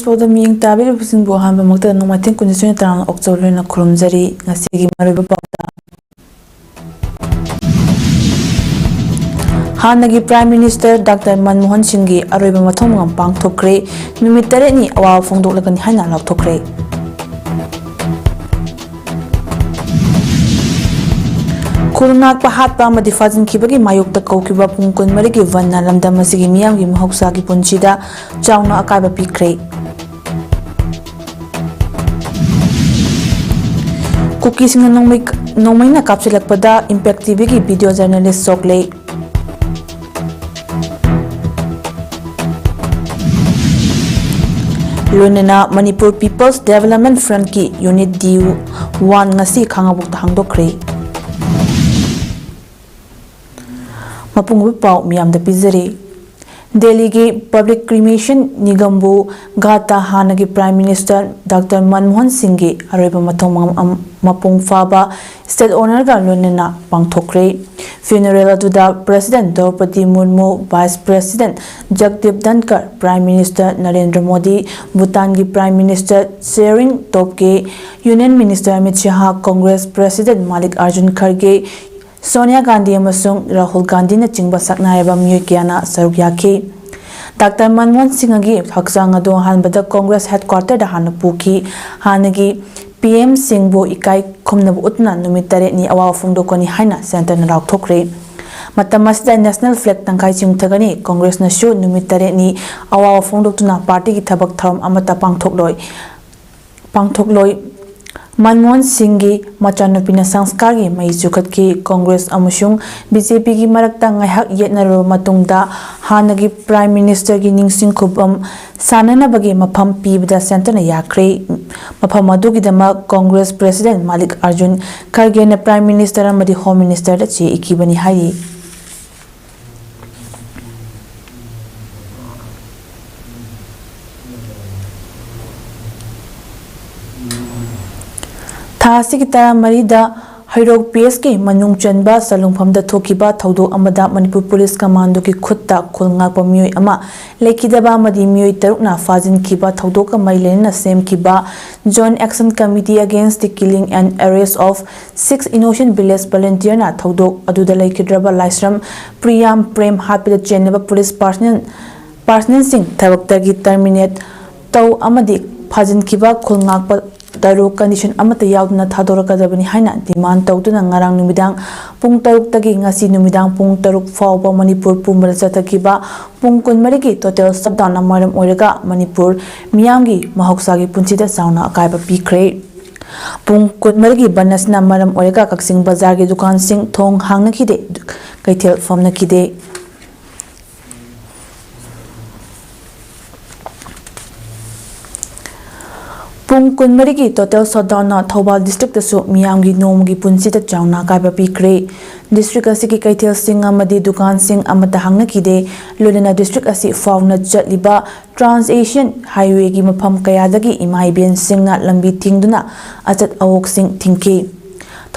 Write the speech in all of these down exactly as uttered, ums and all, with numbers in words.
ꯁꯣꯗ ꯃꯤꯠꯌꯦꯡ ꯇꯥꯕꯤꯔꯤꯕꯁꯤꯡꯕꯨ ꯑꯍꯥꯟꯕꯃꯛꯇ ꯅꯣꯡꯃꯥꯏꯊꯦꯝ ꯀꯨꯟꯅꯤꯊꯣꯏꯅ ꯇꯔꯥꯝꯅ ꯑꯣꯛꯆꯕ ꯂꯣꯏꯅ ꯈꯨꯔꯨꯝꯖꯔꯤ꯫ ꯉꯁꯤꯒꯤ ꯃꯔꯨꯑꯣꯏꯕ ꯄꯥꯎꯗ, ꯍꯥꯟꯅꯒꯤ Prime Minister Doctor ꯃꯟꯃꯣꯍꯟ ꯁꯤꯡꯒꯤ ꯑꯔꯣꯏꯕ ꯃꯊꯧ ꯃꯉꯝ ꯄꯥꯡꯊꯣꯛꯈ꯭ꯔꯦ꯫ ꯅꯨꯃꯤꯠ ꯇꯔꯦꯠꯅꯤ ꯑꯋꯥꯕ ꯐꯣꯡꯗꯣꯛꯂꯒꯅꯤ ꯍꯥꯏꯅ ꯂꯥꯎꯊꯣꯛꯈ꯭ꯔꯦ꯫ ꯈꯨꯜ ꯉꯥꯛꯄ ꯍꯥꯠꯄ ꯑꯃꯗꯤ ꯐꯥꯖꯤꯟꯈꯤꯕꯒꯤ ꯃꯥꯌꯣꯛꯇ ꯀꯧꯈꯤꯕ ꯄꯨꯡ ꯀꯨꯟꯃꯔꯤꯒꯤ ꯕꯟꯅ ꯂꯝꯗꯝ ꯑꯁꯤꯒꯤ ꯃꯤꯌꯥꯝꯒꯤ ꯃꯍꯧꯁꯥꯒꯤ ꯄꯨꯟꯁꯤꯗ ꯆꯥꯎꯅ ꯑꯀꯥꯏꯕ ꯄꯤꯈ꯭ꯔꯦ꯫ ꯀꯨꯀꯤꯁꯤꯡꯅ ꯅꯣꯡꯃꯩ, ꯅꯣꯡꯃꯩꯅ ꯀꯥꯞꯁꯤꯜꯂꯛꯄꯗ Impact ꯇꯤꯚꯤꯒꯤ video journalist ꯁꯣꯛꯂꯦ꯫ ꯂꯣꯏꯅꯅ Manipur People's Development Frontꯀꯤ Unit D one ꯉꯁꯤ ꯈꯥꯉꯕꯣꯛꯇ ꯍꯥꯡꯗꯣꯛꯈ꯭ꯔꯦ꯫ ꯃꯄꯨꯡ ꯑꯣꯏꯕ ꯄꯥꯎ ꯃꯤꯌꯥꯝꯗ ꯄꯤꯖꯔꯤ꯫ ꯗꯦꯜꯂꯤꯒꯤ Public Cremation ꯅꯤꯒꯝꯕꯨ ꯘꯥꯠꯇ ꯍꯥꯟꯅꯒꯤ Prime Minister Doctor ꯃꯟꯃꯣꯍꯟ ꯁꯤꯡꯒꯤ ꯑꯔꯣꯏꯕ ꯃꯊꯧ ꯃꯉꯝ ꯑꯝ-, ꯃꯄꯨꯡ ꯐꯥꯕ state honourꯒ ꯂꯣꯏꯅꯅ ꯄꯥꯡꯊꯣꯛꯈ꯭ꯔꯦ꯫ Funeral ꯑꯗꯨꯗ President ꯗ꯭ꯔꯧꯄꯗꯤ ꯃꯨꯔꯃꯨ, Vice President ꯖꯒꯗꯤꯞ ꯙꯟꯀꯔ, Prime Minister Narendra Modi, ꯚꯨꯇꯥꯟꯒꯤ Prime Minister ꯇꯁꯦꯔꯤꯡ ꯇꯣꯕꯒꯦ, Union Minister Amit ꯁꯍꯥ, Congress President ꯃꯥꯂꯤꯛ ꯑꯥꯔꯖꯨꯟ ꯈꯔꯒꯦ, ꯁꯣꯅꯤꯌꯥ ꯒꯥꯟꯙꯤ ꯑꯃꯁꯨꯡ ꯔꯥꯍꯨꯜ ꯒꯥꯟꯙꯤꯅꯆꯤꯡꯕ ꯁꯛꯅꯥꯏꯔꯕ ꯃꯤꯑꯣꯏ ꯀꯌꯥꯅ ꯁꯔꯨꯛ ꯌꯥꯈꯤ꯫ ꯗꯥꯛꯇꯔ ꯃꯟꯃꯣꯍꯟ ꯁꯤꯡꯍꯒꯤ ꯍꯛꯆꯥꯡ ꯑꯗꯨ ꯑꯍꯥꯟꯕꯗ Congress headquarterꯗ ꯍꯥꯟꯅ ꯄꯨꯈꯤ꯫ ꯍꯥꯟꯅꯒꯤ P M ꯁꯤꯡꯕꯨ ꯏꯀꯥꯏ ꯈꯨꯝꯅꯕ ꯎꯠꯇꯨꯅ ꯅꯨꯃꯤꯠ ꯇꯔꯦꯠꯅꯤ ꯑꯋꯥꯕ ꯐꯣꯡꯗꯣꯛꯀꯅꯤ ꯍꯥꯏꯅ centreꯅ ꯂꯥꯎꯊꯣꯛꯈ꯭ꯔꯦ꯫ ꯃꯇꯝ ꯑꯁꯤꯗ national flag ꯇꯪꯈꯥꯏ ꯆꯤꯡꯊꯒꯅꯤ꯫ Congressꯅꯁꯨ ꯅꯨꯃꯤꯠ ꯇꯔꯦꯠꯅꯤ ꯑꯋꯥꯕ ꯐꯣꯡꯗꯣꯛꯇꯨꯅ partyꯒꯤ ꯊꯕꯛ ꯊꯧꯔꯝ ꯑꯃꯠꯇ ꯄꯥꯡꯊꯣꯛꯂꯣꯏ꯫ ꯄꯥꯡꯊꯣꯛꯂꯣꯏ꯫ ꯃꯟꯃꯣꯍꯟ ꯁꯤꯡꯒꯤ ꯃꯆꯥꯅꯨꯄꯤꯅ ꯁꯪꯁꯀꯥꯔꯒꯤ ꯃꯩ ꯆꯨꯈꯠꯈꯤ꯫ Congress ꯑꯃꯁꯨꯡ B J Pꯒꯤ ꯃꯔꯛꯇ ꯉꯥꯏꯍꯥꯛ ꯌꯦꯠꯅꯔꯕ ꯃꯇꯨꯡꯗ ꯍꯥꯟꯅꯒꯤ Prime Ministerꯒꯤ ꯅꯤꯡꯁꯤꯡ ꯈꯨꯕꯝ ꯁꯥꯟꯅꯅꯕꯒꯤ ꯃꯐꯝ ꯄꯤꯕꯗ centreꯅ ꯌꯥꯈ꯭ꯔꯦ꯫ ꯃꯐꯝ ꯑꯗꯨꯒꯤꯗꯃꯛ Congress President ꯃꯥꯂꯤꯛ ꯑꯥꯔꯖꯨꯟ ꯈꯔꯒꯦꯅ Prime Minister ꯑꯃꯗꯤ Home Ministerꯗ ꯆꯦ ꯏꯈꯤꯕꯅꯤ ꯍꯥꯏꯔꯤ꯫ ꯊꯥ ꯑꯁꯤꯒꯤ ꯇꯔꯥꯃꯔꯤꯗ ꯍꯩꯔꯣꯛ ꯄꯤ ꯑꯦꯁꯀꯤ ꯃꯅꯨꯡ ꯆꯟꯕ ꯁꯂꯨꯡꯐꯝꯗ ꯊꯣꯛꯈꯤꯕ ꯊꯧꯗꯣꯛ ꯑꯃꯗ ꯃꯅꯤꯄꯨꯔ ꯄꯨꯂꯤꯁ ꯀꯃꯥꯟꯗꯣꯒꯤ ꯈꯨꯠꯇ ꯈꯨꯜ ꯉꯥꯛꯄ ꯃꯤꯑꯣꯏ ꯑꯃ ꯂꯩꯈꯤꯗꯕ ꯑꯃꯗꯤ ꯃꯤꯑꯣꯏ ꯇꯔꯨꯛꯅ ꯐꯥꯖꯤꯟꯈꯤꯕ ꯊꯧꯗꯣꯛꯀ ꯃꯔꯤ ꯂꯩꯅꯅ ꯁꯦꯝꯈꯤꯕ Joint Action Committee Against the Killing and Arrest of Six Innocent Village Volunteerꯅ ꯊꯧꯗꯣꯛ ꯑꯗꯨꯗ ꯂꯩꯈꯤꯗ꯭ꯔꯕ ꯂꯥꯏꯁ꯭ꯔꯝ ꯄ꯭ꯔꯤꯌꯥꯝ ꯄ꯭ꯔꯦꯝ ꯍꯥꯠꯄꯗ ꯆꯦꯟꯅꯕ ꯄꯨꯂꯤꯁ ꯄꯥꯔꯁꯅꯦꯜ ꯄꯥꯔꯁꯅꯦꯜꯁꯤꯡ ꯊꯕꯛꯇꯒꯤ ꯇꯔꯃꯤꯅꯦꯠ ꯇꯧ ꯑꯃꯗꯤ ꯐꯥꯖꯤꯟꯈꯤꯕ ꯈꯨꯜ ꯉꯥꯛꯄ ꯇꯔꯨꯛ ꯀꯟꯗꯤꯁꯟ ꯑꯃꯠꯇ ꯌꯥꯎꯗꯅ ꯊꯥꯗꯣꯔꯛꯀꯗꯕꯅꯤ ꯍꯥꯏꯅ ꯗꯤꯃꯥꯟ ꯇꯧꯗꯨꯅ ꯉꯔꯥꯡ ꯅꯨꯃꯤꯗꯥꯡ ꯄꯨꯡ ꯇꯔꯨꯛꯇꯒꯤ ꯉꯁꯤ ꯅꯨꯃꯤꯗꯥꯡ ꯄꯨꯡ ꯇꯔꯨꯛ ꯐꯥꯎꯕ ꯃꯅꯤꯄꯨꯔ ꯄꯨꯝꯕꯗ ꯆꯠꯊꯈꯤꯕ ꯄꯨꯡ ꯀꯨꯟꯃꯔꯤꯒꯤ ꯇꯣꯇꯦꯜ ꯁꯠꯗꯥꯎꯟꯅ ꯃꯔꯝ ꯑꯣꯏꯔꯒ ꯃꯅꯤꯄꯨꯔ ꯃꯤꯌꯥꯝꯒꯤ ꯃꯍꯧꯁꯥꯒꯤ ꯄꯨꯟꯁꯤꯗ ꯆꯥꯎꯅ ꯑꯀꯥꯏꯕ ꯄꯤꯈ꯭ꯔꯦ꯫ ꯄꯨꯡ ꯀꯨꯟꯃꯔꯤꯒꯤ ꯕꯟ ꯑꯁꯤꯅ ꯃꯔꯝ ꯑꯣꯏꯔꯒ ꯀꯛꯆꯤꯡ ꯕꯖꯥꯔꯒꯤ ꯗꯨꯀꯥꯟꯁꯤꯡ ꯊꯣꯡ ꯍꯥꯡꯅꯈꯤꯗꯦ, ꯀꯩꯊꯦꯜ ꯐꯝꯅꯈꯤꯗꯦ꯫ ꯄꯨꯡ ꯀꯨꯟꯃꯔꯤꯒꯤ ꯇꯣꯇꯦꯜ ꯁꯠꯗꯥꯎꯟꯅ ꯊꯧꯕꯥꯜ ꯗꯤꯁꯇ꯭ꯔꯤꯛꯇꯁꯨ ꯃꯤꯌꯥꯝꯒꯤ ꯅꯣꯡꯃꯒꯤ ꯄꯨꯟꯁꯤꯗ ꯆꯥꯎꯅ ꯑꯀꯥꯏꯕ ꯄꯤꯈ꯭ꯔꯦ꯫ ꯗꯤꯁꯇ꯭ꯔꯤꯛ ꯑꯁꯤꯒꯤ ꯀꯩꯊꯦꯜꯁꯤꯡ ꯑꯃꯗꯤ ꯗꯨꯀꯥꯟꯁꯤꯡ ꯑꯃꯠꯇ ꯍꯥꯡꯅꯈꯤꯗꯦ꯫ ꯂꯣꯏꯅꯅ ꯗꯤꯁꯇ꯭ꯔꯤꯛ ꯑꯁꯤ ꯐꯥꯎꯅ ꯆꯠꯂꯤꯕ ꯇ꯭ꯔꯥꯟꯁ ꯑꯦꯁꯤꯌꯥꯟ ꯍꯥꯏꯋꯦꯒꯤ ꯃꯐꯝ ꯀꯌꯥꯗꯒꯤ ꯏꯃꯥ ꯏꯕꯦꯟꯁꯤꯡꯅ ꯂꯝꯕꯤ ꯊꯤꯡꯗꯨꯅ ꯑꯆꯠ ꯑꯋꯣꯛꯁꯤꯡ ꯊꯤꯡꯈꯤ꯫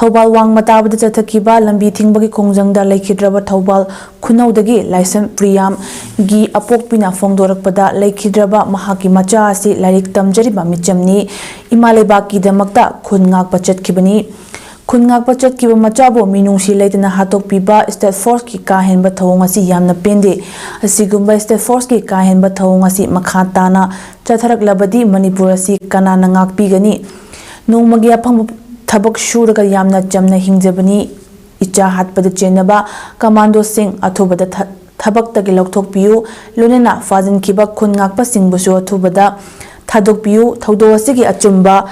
ꯊꯧꯕꯥꯜ ꯋꯥꯡꯃ ꯇꯥꯕꯗ ꯆꯠꯊꯈꯤꯕ ꯂꯝꯕꯤ ꯊꯤꯡꯕꯒꯤ ꯈꯣꯡꯖꯪꯗ ꯂꯩꯈꯤꯗ꯭ꯔꯕ ꯊꯧꯕꯥꯜ ꯈꯨꯅꯧꯗꯒꯤ ꯂꯥꯏꯁ꯭ꯔꯝ ꯄ꯭ꯔꯤꯌꯥꯝꯒꯤ ꯑꯄꯣꯛꯄꯤꯅ ꯐꯣꯡꯗꯣꯔꯛꯄꯗ, ꯂꯩꯈꯤꯗ꯭ꯔꯕ ꯃꯍꯥꯛꯀꯤ ꯃꯆꯥ ꯑꯁꯤ ꯂꯥꯏꯔꯤꯛ ꯇꯝꯖꯔꯤꯕ ꯃꯤꯆꯝꯅꯤ, ꯏꯃꯥ ꯂꯩꯕꯥꯛꯀꯤꯗꯃꯛꯇ ꯈꯨꯟ ꯉꯥꯛꯄ ꯆꯠꯈꯤꯕꯅꯤ꯫ ꯈꯨꯟ ꯉꯥꯛꯄ ꯆꯠꯈꯤꯕ ꯃꯆꯥꯕꯨ ꯃꯤꯅꯨꯡꯁꯤ ꯂꯩꯇꯅ ꯍꯥꯠꯇꯣꯛꯄꯤꯕ ꯁ꯭ꯇꯦꯠ ꯐꯣꯔꯁꯀꯤ ꯀꯥ ꯍꯦꯟꯕ ꯊꯧꯑꯣꯡ ꯑꯁꯤ ꯌꯥꯝꯅ ꯄꯦꯟꯗꯦ꯫ ꯑꯁꯤꯒꯨꯝꯕ ꯁ꯭ꯇꯦꯠ ꯐꯣꯔꯁꯀꯤ ꯀꯥ ꯍꯦꯟꯕ ꯊꯧꯑꯣꯡ ꯑꯁꯤ ꯃꯈꯥ ꯇꯥꯅ ꯆꯠꯊꯔꯛꯂꯕꯗꯤ ꯃꯅꯤꯄꯨꯔ ꯑꯁꯤ ꯀꯅꯥꯅ ꯉꯥꯛꯄꯤꯒꯅꯤ? ꯅꯣꯡꯃꯒꯤ ꯑꯐꯪꯕ ꯊꯕꯛ ꯁꯨꯔꯒ ꯌꯥꯝꯅ ꯆꯝꯅ ꯍꯤꯡꯖꯕꯅꯤ꯫ ꯏꯆꯥ ꯍꯥꯠꯄꯗ ꯆꯦꯟꯅꯕ ꯀꯃꯥꯟꯗꯣꯁꯤꯡ ꯑꯊꯨꯕꯗ ꯊ-, ꯊꯕꯛꯇꯒꯤ ꯂꯧꯊꯣꯛꯄꯤꯌꯨ꯫ ꯂꯣꯏꯅꯅ ꯐꯥꯖꯤꯟꯈꯤꯕ ꯈꯨꯟ ꯉꯥꯛꯄꯁꯤꯡꯕꯨꯁꯨ ꯑꯊꯨꯕꯗ ꯊꯥꯗꯣꯛꯄꯤꯌꯨ꯫ ꯊꯧꯗꯣꯛ ꯑꯁꯤꯒꯤ ꯑꯆꯨꯝꯕ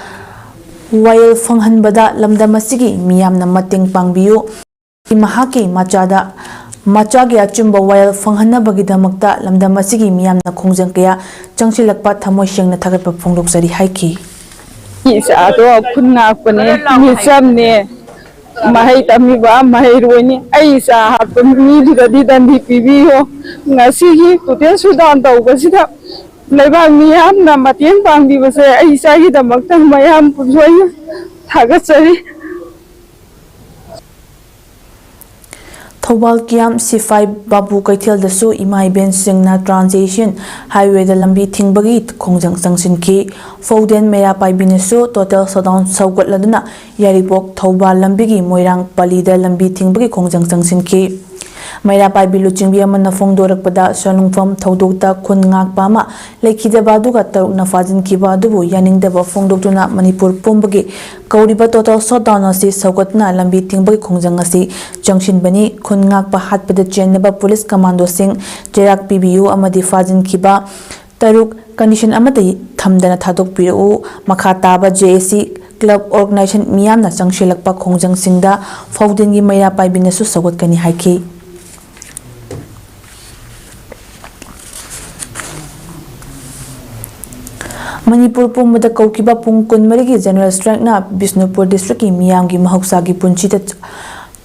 ꯋꯥꯌꯦꯜ ꯐꯪꯍꯟꯕꯗ ꯂꯝꯗꯝ ꯑꯁꯤꯒꯤ ꯃꯤꯌꯥꯝꯅ ꯃꯇꯦꯡ ꯄꯥꯡꯕꯤꯌꯨ꯫ ꯃꯍꯥꯛꯀꯤ ꯃꯆꯥꯗ, ꯃꯆꯥꯒꯤ ꯑꯆꯨꯝꯕ ꯋꯥꯌꯦꯜ ꯐꯪꯍꯟꯅꯕꯒꯤꯗꯃꯛꯇ ꯂꯝꯗꯝ ꯑꯁꯤꯒꯤ ꯃꯤꯌꯥꯝꯅ ꯈꯣꯡꯖꯪ ꯀꯌꯥ ꯆꯪꯁꯤꯜꯂꯛꯄ ꯊꯃꯣꯏ ꯁꯦꯡꯅ ꯊꯥꯒꯠꯄ ꯐꯣꯡꯗꯣꯛꯆꯔꯤ ꯍꯥꯏꯈꯤ꯫ ꯏꯆꯥꯗꯣ ꯈꯨꯟ ꯉꯥꯛꯄꯅꯦ, ꯃꯤꯆꯝꯅꯦ, ꯃꯍꯩ ꯇꯝꯃꯤꯕ ꯃꯍꯩꯔꯣꯏꯅꯤ꯫ ꯑꯩ ꯏꯆꯥ ꯍꯥꯠꯄ ꯃꯤꯗꯨꯗꯗꯤ ꯗꯟꯗꯤ ꯄꯤꯕꯤꯌꯣ꯫ ꯉꯁꯤꯒꯤ ꯇꯣꯇꯦꯜ ꯁꯠꯗꯥꯎꯟ ꯇꯧꯕꯁꯤꯗ ꯂꯩꯕꯥꯛ ꯃꯤꯌꯥꯝꯅ ꯃꯇꯦꯡ ꯄꯥꯡꯕꯤꯕꯁꯦ ꯑꯩ ꯏꯆꯥꯒꯤꯗꯃꯛꯇ ꯃꯌꯥꯝ ꯂꯣꯏꯅ ꯊꯥꯒꯠꯆꯔꯤ꯫ ꯊꯧꯕꯥꯜ ꯀꯤꯌꯥꯝ ꯁꯤꯐꯥꯏ ꯕꯥꯕꯨ ꯀꯩꯊꯦꯜꯗꯁꯨ ꯏꯃꯥ ꯏꯕꯦꯟꯁꯤꯡꯅ ꯇ꯭ꯔꯥꯟꯁ ꯑꯦꯁꯤꯌꯥꯟ ꯍꯥꯏꯋꯦꯗ ꯂꯝꯕꯤ ꯊꯤꯡꯕꯒꯤ ꯈꯣꯡꯖꯪ ꯆꯪꯁꯤꯟꯈꯤ꯫ ꯐꯧꯗꯦꯟ ꯃꯩꯔꯥ ꯄꯥꯏꯕꯤꯅꯁꯨ ꯇꯣꯇꯦꯜ ꯁꯣꯗꯥꯎꯟ ꯁꯧꯒꯠꯂꯗꯨꯅ ꯌꯥꯏꯔꯤꯄꯣꯛ ꯊꯧꯕꯥꯜ ꯂꯝꯕꯤꯒꯤ ꯃꯣꯏꯔꯥꯡ ꯄꯜꯂꯤꯗ ꯂꯝꯕꯤ ꯊꯤꯡꯕꯒꯤ ꯈꯣꯡꯖꯪ ꯆꯪꯁꯤꯟꯈꯤ꯫ ꯃꯩꯔꯥ ꯄꯥꯏꯕꯤ ꯂꯨꯆꯤꯡꯕꯤ ꯑꯃꯅ ꯐꯣꯡꯗꯣꯔꯛꯄꯗ, ꯁꯣꯂꯨꯡꯐꯝ ꯊꯧꯗꯣꯛꯇ ꯈꯨꯟ ꯉꯥꯛꯄ ꯑꯃ ꯂꯩꯈꯤꯗꯕ ꯑꯗꯨꯒ ꯇꯔꯨꯛꯅ ꯐꯥꯖꯤꯟꯈꯤꯕ ꯑꯗꯨꯕꯨ ꯌꯥꯅꯤꯡꯗꯕ ꯐꯣꯡꯗꯣꯛꯇꯨꯅ ꯃꯅꯤꯄꯨꯔ ꯄꯨꯝꯕꯒꯤ ꯀꯧꯔꯤꯕ ꯇꯣꯇꯦꯜ ꯁꯣꯗꯥꯎꯟ ꯑꯁꯤ ꯁꯧꯒꯠꯇꯨꯅ ꯂꯝꯕꯤ ꯊꯤꯡꯕꯒꯤ ꯈꯣꯡꯖꯪ ꯑꯁꯤ ꯆꯪꯁꯤꯟꯕꯅꯤ꯫ ꯈꯨꯟ ꯉꯥꯛꯄ ꯍꯥꯠꯄꯗ ꯆꯦꯟꯅꯕ ꯄꯨꯂꯤꯁ ꯀꯃꯥꯟꯗꯣꯁꯤꯡ ꯆꯩꯔꯥꯛ ꯄꯤꯕꯤꯌꯨ ꯑꯃꯗꯤ ꯐꯥꯖꯤꯟꯈꯤꯕ ꯇꯔꯨꯛ ꯀꯟꯗꯤꯁꯟ ꯑꯃꯠꯇ ꯊꯝꯗꯅ ꯊꯥꯗꯣꯛꯄꯤꯔꯛꯎ꯫ ꯃꯈꯥ ꯇꯥꯕ ꯖꯦ ꯑꯦ ꯁꯤ ꯀ꯭ꯂꯕ ꯑꯣꯔꯒꯅꯥꯏꯖꯦꯁꯟ ꯃꯤꯌꯥꯝꯅ ꯆꯪꯁꯤꯜꯂꯛꯄ ꯈꯣꯡꯖꯪꯁꯤꯡꯗ ꯐꯧꯗꯦꯟꯒꯤ ꯃꯩꯔꯥ ꯄꯥꯏꯕꯤꯅꯁꯨ ꯁꯧꯒꯠꯀꯅꯤ ꯍꯥꯏꯈꯤ꯫ ꯃꯅꯤꯄꯨꯔ ꯄꯨꯝꯕꯗ ꯀꯧꯈꯤꯕ ꯄꯨꯡ ꯀꯨꯟꯃꯔꯤꯒꯤ ꯖꯦꯅꯔꯦꯜ ꯁ꯭ꯇ꯭ꯔꯥꯏꯛꯅ ꯕꯤꯁꯅꯨꯄꯨꯔ ꯗꯤꯁꯇ꯭ꯔꯤꯛꯀꯤ ꯃꯤꯌꯥꯝꯒꯤ ꯃꯍꯧꯁꯥꯒꯤ ꯄꯨꯟꯁꯤꯗ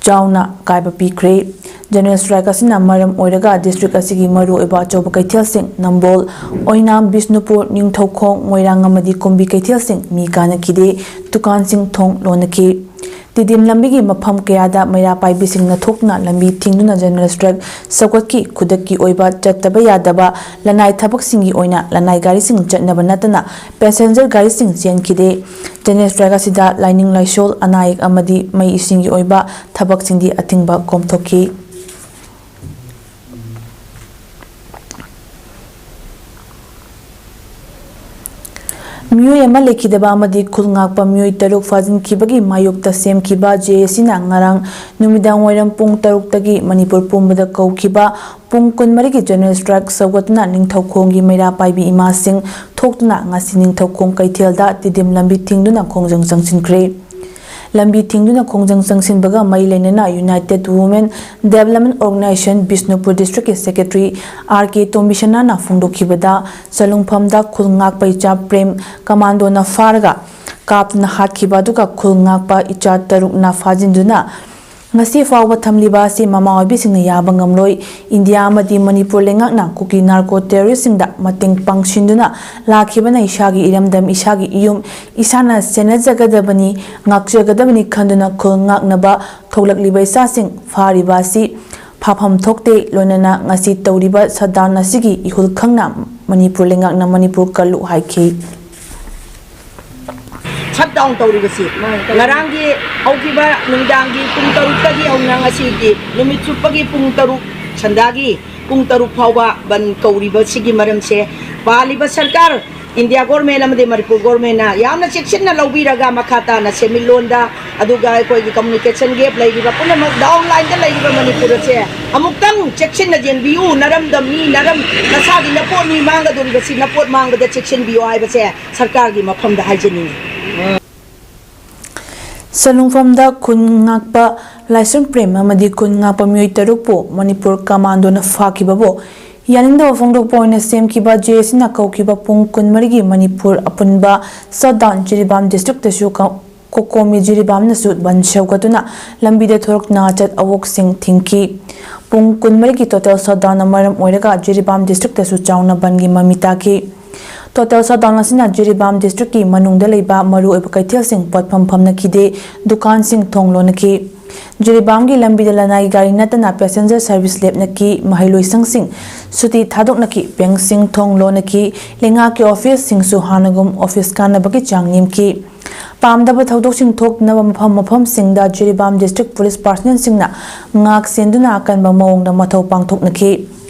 ꯆꯥꯎꯅ ꯑꯀꯥꯏꯕ ꯄꯤꯈ꯭ꯔꯦ꯫ ꯖꯦꯅꯔꯦꯜ ꯁ꯭ꯇ꯭ꯔꯥꯏꯛ ꯑꯁꯤꯅ ꯃꯔꯝ ꯑꯣꯏꯔꯒ ꯗꯤꯁꯇ꯭ꯔꯤꯛ ꯑꯁꯤꯒꯤ ꯃꯔꯨꯑꯣꯏꯕ ꯑꯆꯧꯕ ꯀꯩꯊꯦꯜꯁꯤꯡ ꯅꯝꯕꯣꯜ, ꯑꯣꯏꯅꯥꯝ, ꯕꯤꯁꯅꯨꯄꯨꯔ, ꯅꯤꯡꯊꯧꯈꯣꯡ, ꯃꯣꯏꯔꯥꯡ ꯑꯃꯗꯤ ꯀꯨꯝꯕꯤ ꯀꯩꯊꯦꯜꯁꯤꯡ ꯃꯤ ꯀꯥꯅꯈꯤꯗꯦ, ꯗꯨꯀꯥꯟꯁꯤꯡ ꯊꯣꯡ ꯂꯣꯟꯅꯈꯤ꯫ ꯇꯤꯗꯤꯝ ꯂꯝꯕꯤꯒꯤ ꯃꯐꯝ ꯀꯌꯥꯗ ꯃꯩꯔꯥ ꯄꯥꯏꯕꯤꯁꯤꯡꯅ ꯊꯣꯛꯇꯨꯅ ꯂꯝꯕꯤ ꯊꯤꯡꯗꯨꯅ ꯖꯦꯅꯔꯦꯜ ꯁ꯭ꯇ꯭ꯔꯥꯏꯛ ꯁꯧꯒꯠꯈꯤ꯫ ꯈꯨꯗꯛꯀꯤ ꯑꯣꯏꯕ ꯆꯠꯇꯕ ꯌꯥꯗꯕ ꯂꯅꯥꯏ ꯊꯕꯛꯁꯤꯡꯒꯤ ꯑꯣꯏꯅ ꯂꯅꯥꯏ ꯒꯥꯔꯤꯁꯤꯡ ꯆꯠꯅꯕ ꯅꯠꯇꯅ ꯄꯦꯁꯦꯟꯖꯔ ꯒꯥꯔꯤꯁꯤꯡ ꯆꯦꯟꯈꯤꯗꯦ꯫ ꯖꯦꯅꯔꯦꯜ ꯁ꯭ꯇ꯭ꯔꯥꯏꯛ ꯑꯁꯤꯗ ꯂꯥꯏꯅꯤꯡ ꯂꯥꯏꯁꯣꯜ, ꯑꯅꯥ ꯑꯌꯦꯛ ꯑꯃꯗꯤ ꯃꯩ ꯏꯁꯤꯡꯒꯤ ꯑꯣꯏꯕ ꯊꯕꯛꯁꯤꯡꯗꯤ ꯑꯊꯤꯡꯕ ꯀꯣꯝꯊꯣꯛꯈꯤ꯫ ꯃꯤꯑꯣꯏ ꯑꯃ ꯂꯩꯈꯤꯗꯕ ꯑꯃꯗꯤ ꯈꯨꯜ ꯉꯥꯛꯄ ꯃꯤꯑꯣꯏ ꯇꯔꯨꯛ ꯐꯥꯖꯤꯟꯈꯤꯕꯒꯤ ꯃꯥꯌꯣꯛꯇ ꯁꯦꯝꯈꯤꯕ ꯖꯦ ꯑꯦ ꯁꯤꯅ ꯉꯔꯥꯡ ꯅꯨꯃꯤꯗꯥꯡ ꯋꯥꯏꯔꯝ ꯄꯨꯡ ꯇꯔꯨꯛꯇꯒꯤ ꯃꯅꯤꯄꯨꯔ ꯄꯨꯝꯕꯗ ꯀꯧꯈꯤꯕ ꯄꯨꯡ ꯀꯨꯟꯃꯔꯤꯒꯤ ꯖꯦꯅꯔꯦꯜ ꯁ꯭ꯇ꯭ꯔꯥꯏꯛ ꯁꯧꯒꯠꯇꯨꯅ ꯅꯤꯡꯊꯧꯈꯣꯡꯒꯤ ꯃꯩꯔꯥ ꯄꯥꯏꯕꯤ ꯏꯃꯥꯁꯤꯡ ꯊꯣꯛꯇꯨꯅ ꯉꯁꯤ ꯅꯤꯡꯊꯧꯈꯣꯡ ꯀꯩꯊꯦꯜꯗ ꯇꯤꯗꯤꯝ ꯂꯝꯕꯤ ꯊꯤꯡꯗꯨꯅ ꯈꯣꯡꯖꯪ ꯆꯪꯁꯤꯟꯈ꯭ꯔꯦ꯫ ꯂꯝꯕꯤ ꯊꯤꯡꯗꯨꯅ ꯈꯣꯡꯖꯪ ꯆꯪꯁꯤꯟꯕꯒ ꯃꯔꯤ ꯂꯩꯅꯅ united women development organization Bishnupur ꯗꯤꯁꯇ꯭ꯔꯤꯛꯀꯤ ꯁꯦꯀ꯭ꯔꯦꯇꯔꯤ ꯑꯥꯔ ꯀꯦ ꯇꯣꯝꯕꯤꯁꯅꯥꯅ ꯐꯣꯡꯗꯣꯛꯈꯤꯕꯗ, ꯆꯂꯨꯡꯐꯝꯗ ꯈꯨꯜ ꯉꯥꯛꯄ ꯏꯆꯥ ꯄ꯭ꯔꯦꯝ ꯀꯃꯥꯟꯗꯣꯅ ꯐꯥꯔꯒ ꯀꯥꯞꯇꯨꯅ ꯍꯥꯠꯈꯤꯕ ꯑꯗꯨꯒ ꯈꯨꯜ ꯉꯥꯛꯄ ꯏꯆꯥ ꯇꯔꯨꯛꯅ ꯐꯥꯖꯤꯟꯗꯨꯅ ꯉꯁꯤ ꯐꯥꯎꯕ ꯊꯝꯂꯤꯕ ꯑꯁꯤ ꯃꯃꯥ ꯑꯣꯏꯕꯤꯁꯤꯡꯅ ꯌꯥꯕ ꯉꯝꯂꯣꯏ꯫ ꯏꯟꯗꯤꯌꯥ ꯑꯃꯗꯤ ꯃꯅꯤꯄꯨꯔ ꯂꯩꯉꯥꯛꯅ ꯀꯨꯀꯤ ꯅꯥꯔꯀꯣ ꯇꯦꯔꯣꯔꯤꯁ꯭ꯠꯁꯤꯡꯗ ꯃꯇꯦꯡ ꯄꯥꯡꯁꯤꯟꯗꯨꯅ ꯂꯥꯛꯈꯤꯕꯅ ꯏꯁꯥꯒꯤ ꯏꯔꯝꯗꯝ, ꯏꯁꯥꯒꯤ ꯏꯌꯨꯝ ꯏꯁꯥꯅ ꯁꯦꯟꯅꯖꯒꯗꯕꯅꯤ, ꯉꯥꯛꯆꯒꯗꯕꯅꯤ ꯈꯟꯗꯨꯅ ꯈꯨꯜ ꯉꯥꯛꯅꯕ ꯊꯣꯛꯂꯛꯂꯤꯕ ꯏꯆꯥꯁꯤꯡ ꯐꯥꯔꯤꯕ ꯑꯁꯤ ꯐꯥꯐꯝ ꯊꯣꯛꯇꯦ꯫ ꯂꯣꯏꯅꯅ ꯉꯁꯤ ꯇꯧꯔꯤꯕ shutdown ꯑꯁꯤꯒꯤ ꯏꯍꯨꯜ ꯈꯪꯅ ꯃꯅꯤꯄꯨꯔ ꯂꯩꯉꯥꯛꯅ ꯃꯅꯤꯄꯨꯔ ꯀꯜꯂꯨ ꯍꯥꯏꯈꯤ꯫ Shutdown ꯇꯧꯔꯤꯕꯁꯤ ꯉꯔꯥꯡꯒꯤ ꯍꯧꯈꯤꯕ ꯅꯨꯡꯗꯥꯡꯒꯤ ꯄꯨꯡ ꯇꯔꯨꯛꯇꯒꯤ ꯍꯧꯅ ꯉꯁꯤꯒꯤ ꯅꯨꯃꯤꯠ ꯆꯨꯞꯄꯒꯤ ꯄꯨꯡ ꯇꯔꯨꯛ, ꯁꯟꯗꯥꯒꯤ ꯄꯨꯡ ꯇꯔꯨꯛ ꯐꯥꯎꯕ ꯕꯟ ꯀꯧꯔꯤꯕꯁꯤꯒꯤ ꯃꯔꯝꯁꯦ, ꯄꯥꯜꯂꯤꯕ ꯁꯔꯀꯥꯔ, ꯏꯟꯗꯤꯌꯥ ꯒꯣꯔꯃꯦꯟ ꯑꯃꯗꯤ ꯃꯅꯤꯄꯨꯔ ꯒꯣꯔꯃꯦꯟꯅ ꯌꯥꯝꯅ ꯆꯦꯛꯁꯤꯟꯅ ꯂꯧꯕꯤꯔꯒ, ꯃꯈꯥ ꯇꯥꯅ ꯁꯦꯟꯃꯤꯠꯂꯣꯟꯗ, ꯑꯗꯨꯒ ꯑꯩꯈꯣꯏꯒꯤ communication gap ꯂꯩꯔꯤꯕ ꯄꯨꯝꯅꯃꯛ, down line ꯗ ꯂꯩꯔꯤꯕ ꯃꯅꯤꯄꯨꯔ ꯑꯁꯦ ꯑꯃꯨꯛꯇꯪ ꯆꯦꯛꯁꯤꯟꯅ ꯌꯦꯡꯕꯤꯌꯨ꯫ ꯅꯔꯝꯗꯝ ꯃꯤ, ꯅꯔꯝ, ꯅꯁꯥꯒꯤ ꯅꯄꯣꯠ ꯃꯤ ꯃꯥꯡꯒꯗꯧꯔꯤꯕꯁꯤ, ꯅꯄꯣꯠ ꯃꯥꯡꯕꯗ ꯆꯦꯛꯁꯤꯟꯕꯤꯌꯨ ꯍꯥꯏꯕꯁꯦ ꯁꯔꯀꯥꯔꯒꯤ ꯃꯐꯝꯗ ꯍꯥꯏꯖꯅꯤꯡꯏ꯫ ꯁꯂꯨꯡꯐꯝꯗ ꯈꯨꯟ ꯉꯥꯛꯄ ꯂꯥꯏꯁ꯭ꯔꯝ ꯄ꯭ꯔꯦꯝ ꯑꯃꯗꯤ ꯈꯨꯟ ꯉꯥꯛꯄ ꯃꯤꯑꯣꯏ ꯇꯔꯨꯛꯄꯨ ꯃꯅꯤꯄꯨꯔ ꯀꯃꯥꯟꯗꯣꯅ ꯐꯥꯈꯤꯕꯕꯨ ꯌꯥꯅꯤꯡꯗꯕ ꯐꯣꯡꯗꯣꯛꯄ ꯑꯣꯏꯅ ꯁꯦꯝꯈꯤꯕ ꯖꯦ ꯑꯦ ꯁꯤꯅ ꯀꯧꯈꯤꯕ ꯄꯨꯡ ꯀꯨꯟꯃꯔꯤꯒꯤ ꯃꯅꯤꯄꯨꯔ ꯑꯄꯨꯟꯕ shutdown ꯖꯤꯔꯤꯕꯥꯝ district ꯇꯁꯨ ꯀ-, ꯀꯣꯀꯣꯃꯤ ꯖꯤꯔꯤꯕꯥꯝꯅꯁꯨ ꯕꯟ ꯁꯧꯒꯠꯇꯨꯅ ꯂꯝꯕꯤꯗ ꯊꯣꯔꯛꯇꯨꯅ ꯑꯆꯠ ꯑꯋꯣꯛꯁꯤꯡ ꯊꯤꯡꯈꯤ꯫ ꯄꯨꯡ ꯀꯨꯟꯃꯔꯤꯒꯤ total shutdown ꯅ ꯃꯔꯝ ꯑꯣꯏꯔꯒ ꯖꯤꯔꯤꯕꯥꯝ district ꯇꯁꯨ ꯆꯥꯎꯅ ꯕꯟꯒꯤ ꯃꯃꯤ ꯇꯥꯈꯤ꯫ Total shutdown ꯑꯁꯤꯅ ꯖꯤꯔꯤꯕꯥꯝ district ꯀꯤ ꯃꯅꯨꯡꯗ ꯂꯩꯕ ꯃꯔꯨꯑꯣꯏꯕ ꯀꯩꯊꯦꯜꯁꯤꯡ ꯄꯣꯠꯐꯝ ꯐꯝꯅꯈꯤꯗꯦ, ꯗꯨꯀꯥꯟꯁꯤꯡ ꯊꯣꯡ ꯂꯣꯟꯅꯈꯤ꯫ ꯖꯤꯔꯤꯕꯥꯝꯒꯤ ꯂꯝꯕꯤꯗ ꯂꯅꯥꯏ ꯒꯥꯔꯤ ꯅꯠꯇꯅ passenger service ꯂꯦꯞꯅꯈꯤ, ꯃꯍꯩꯂꯣꯏꯁꯪꯁꯤꯡ ꯁꯨꯇꯤ ꯊꯥꯗꯣꯛꯅꯈꯤ, bank ꯁꯤꯡ ꯊꯣꯡ ꯂꯣꯟꯅꯈꯤ, ꯂꯩꯉꯥꯛꯀꯤ office ꯁꯤꯡꯁꯨ ꯍꯥꯟꯅꯒꯨꯝ office ꯀꯥꯅꯕꯒꯤ ꯆꯥꯡ ꯅꯦꯝꯈꯤ꯫ ꯄꯥꯝꯗꯕ ꯊꯧꯗꯣꯛꯁꯤꯡ ꯊꯣꯛꯇꯅꯕ ꯃꯐꯝ ꯃꯐꯝꯁꯤꯡꯗ ꯖꯤꯔꯤꯕꯥꯝ district police personnel ꯁꯤꯡꯅ ꯉꯥꯛ ꯁꯦꯟꯗꯨꯅ ꯑꯀꯟꯕ ꯃꯑꯣꯡꯗ ꯃꯊꯧ ꯄꯥꯡꯊꯣꯛꯅꯈꯤ꯫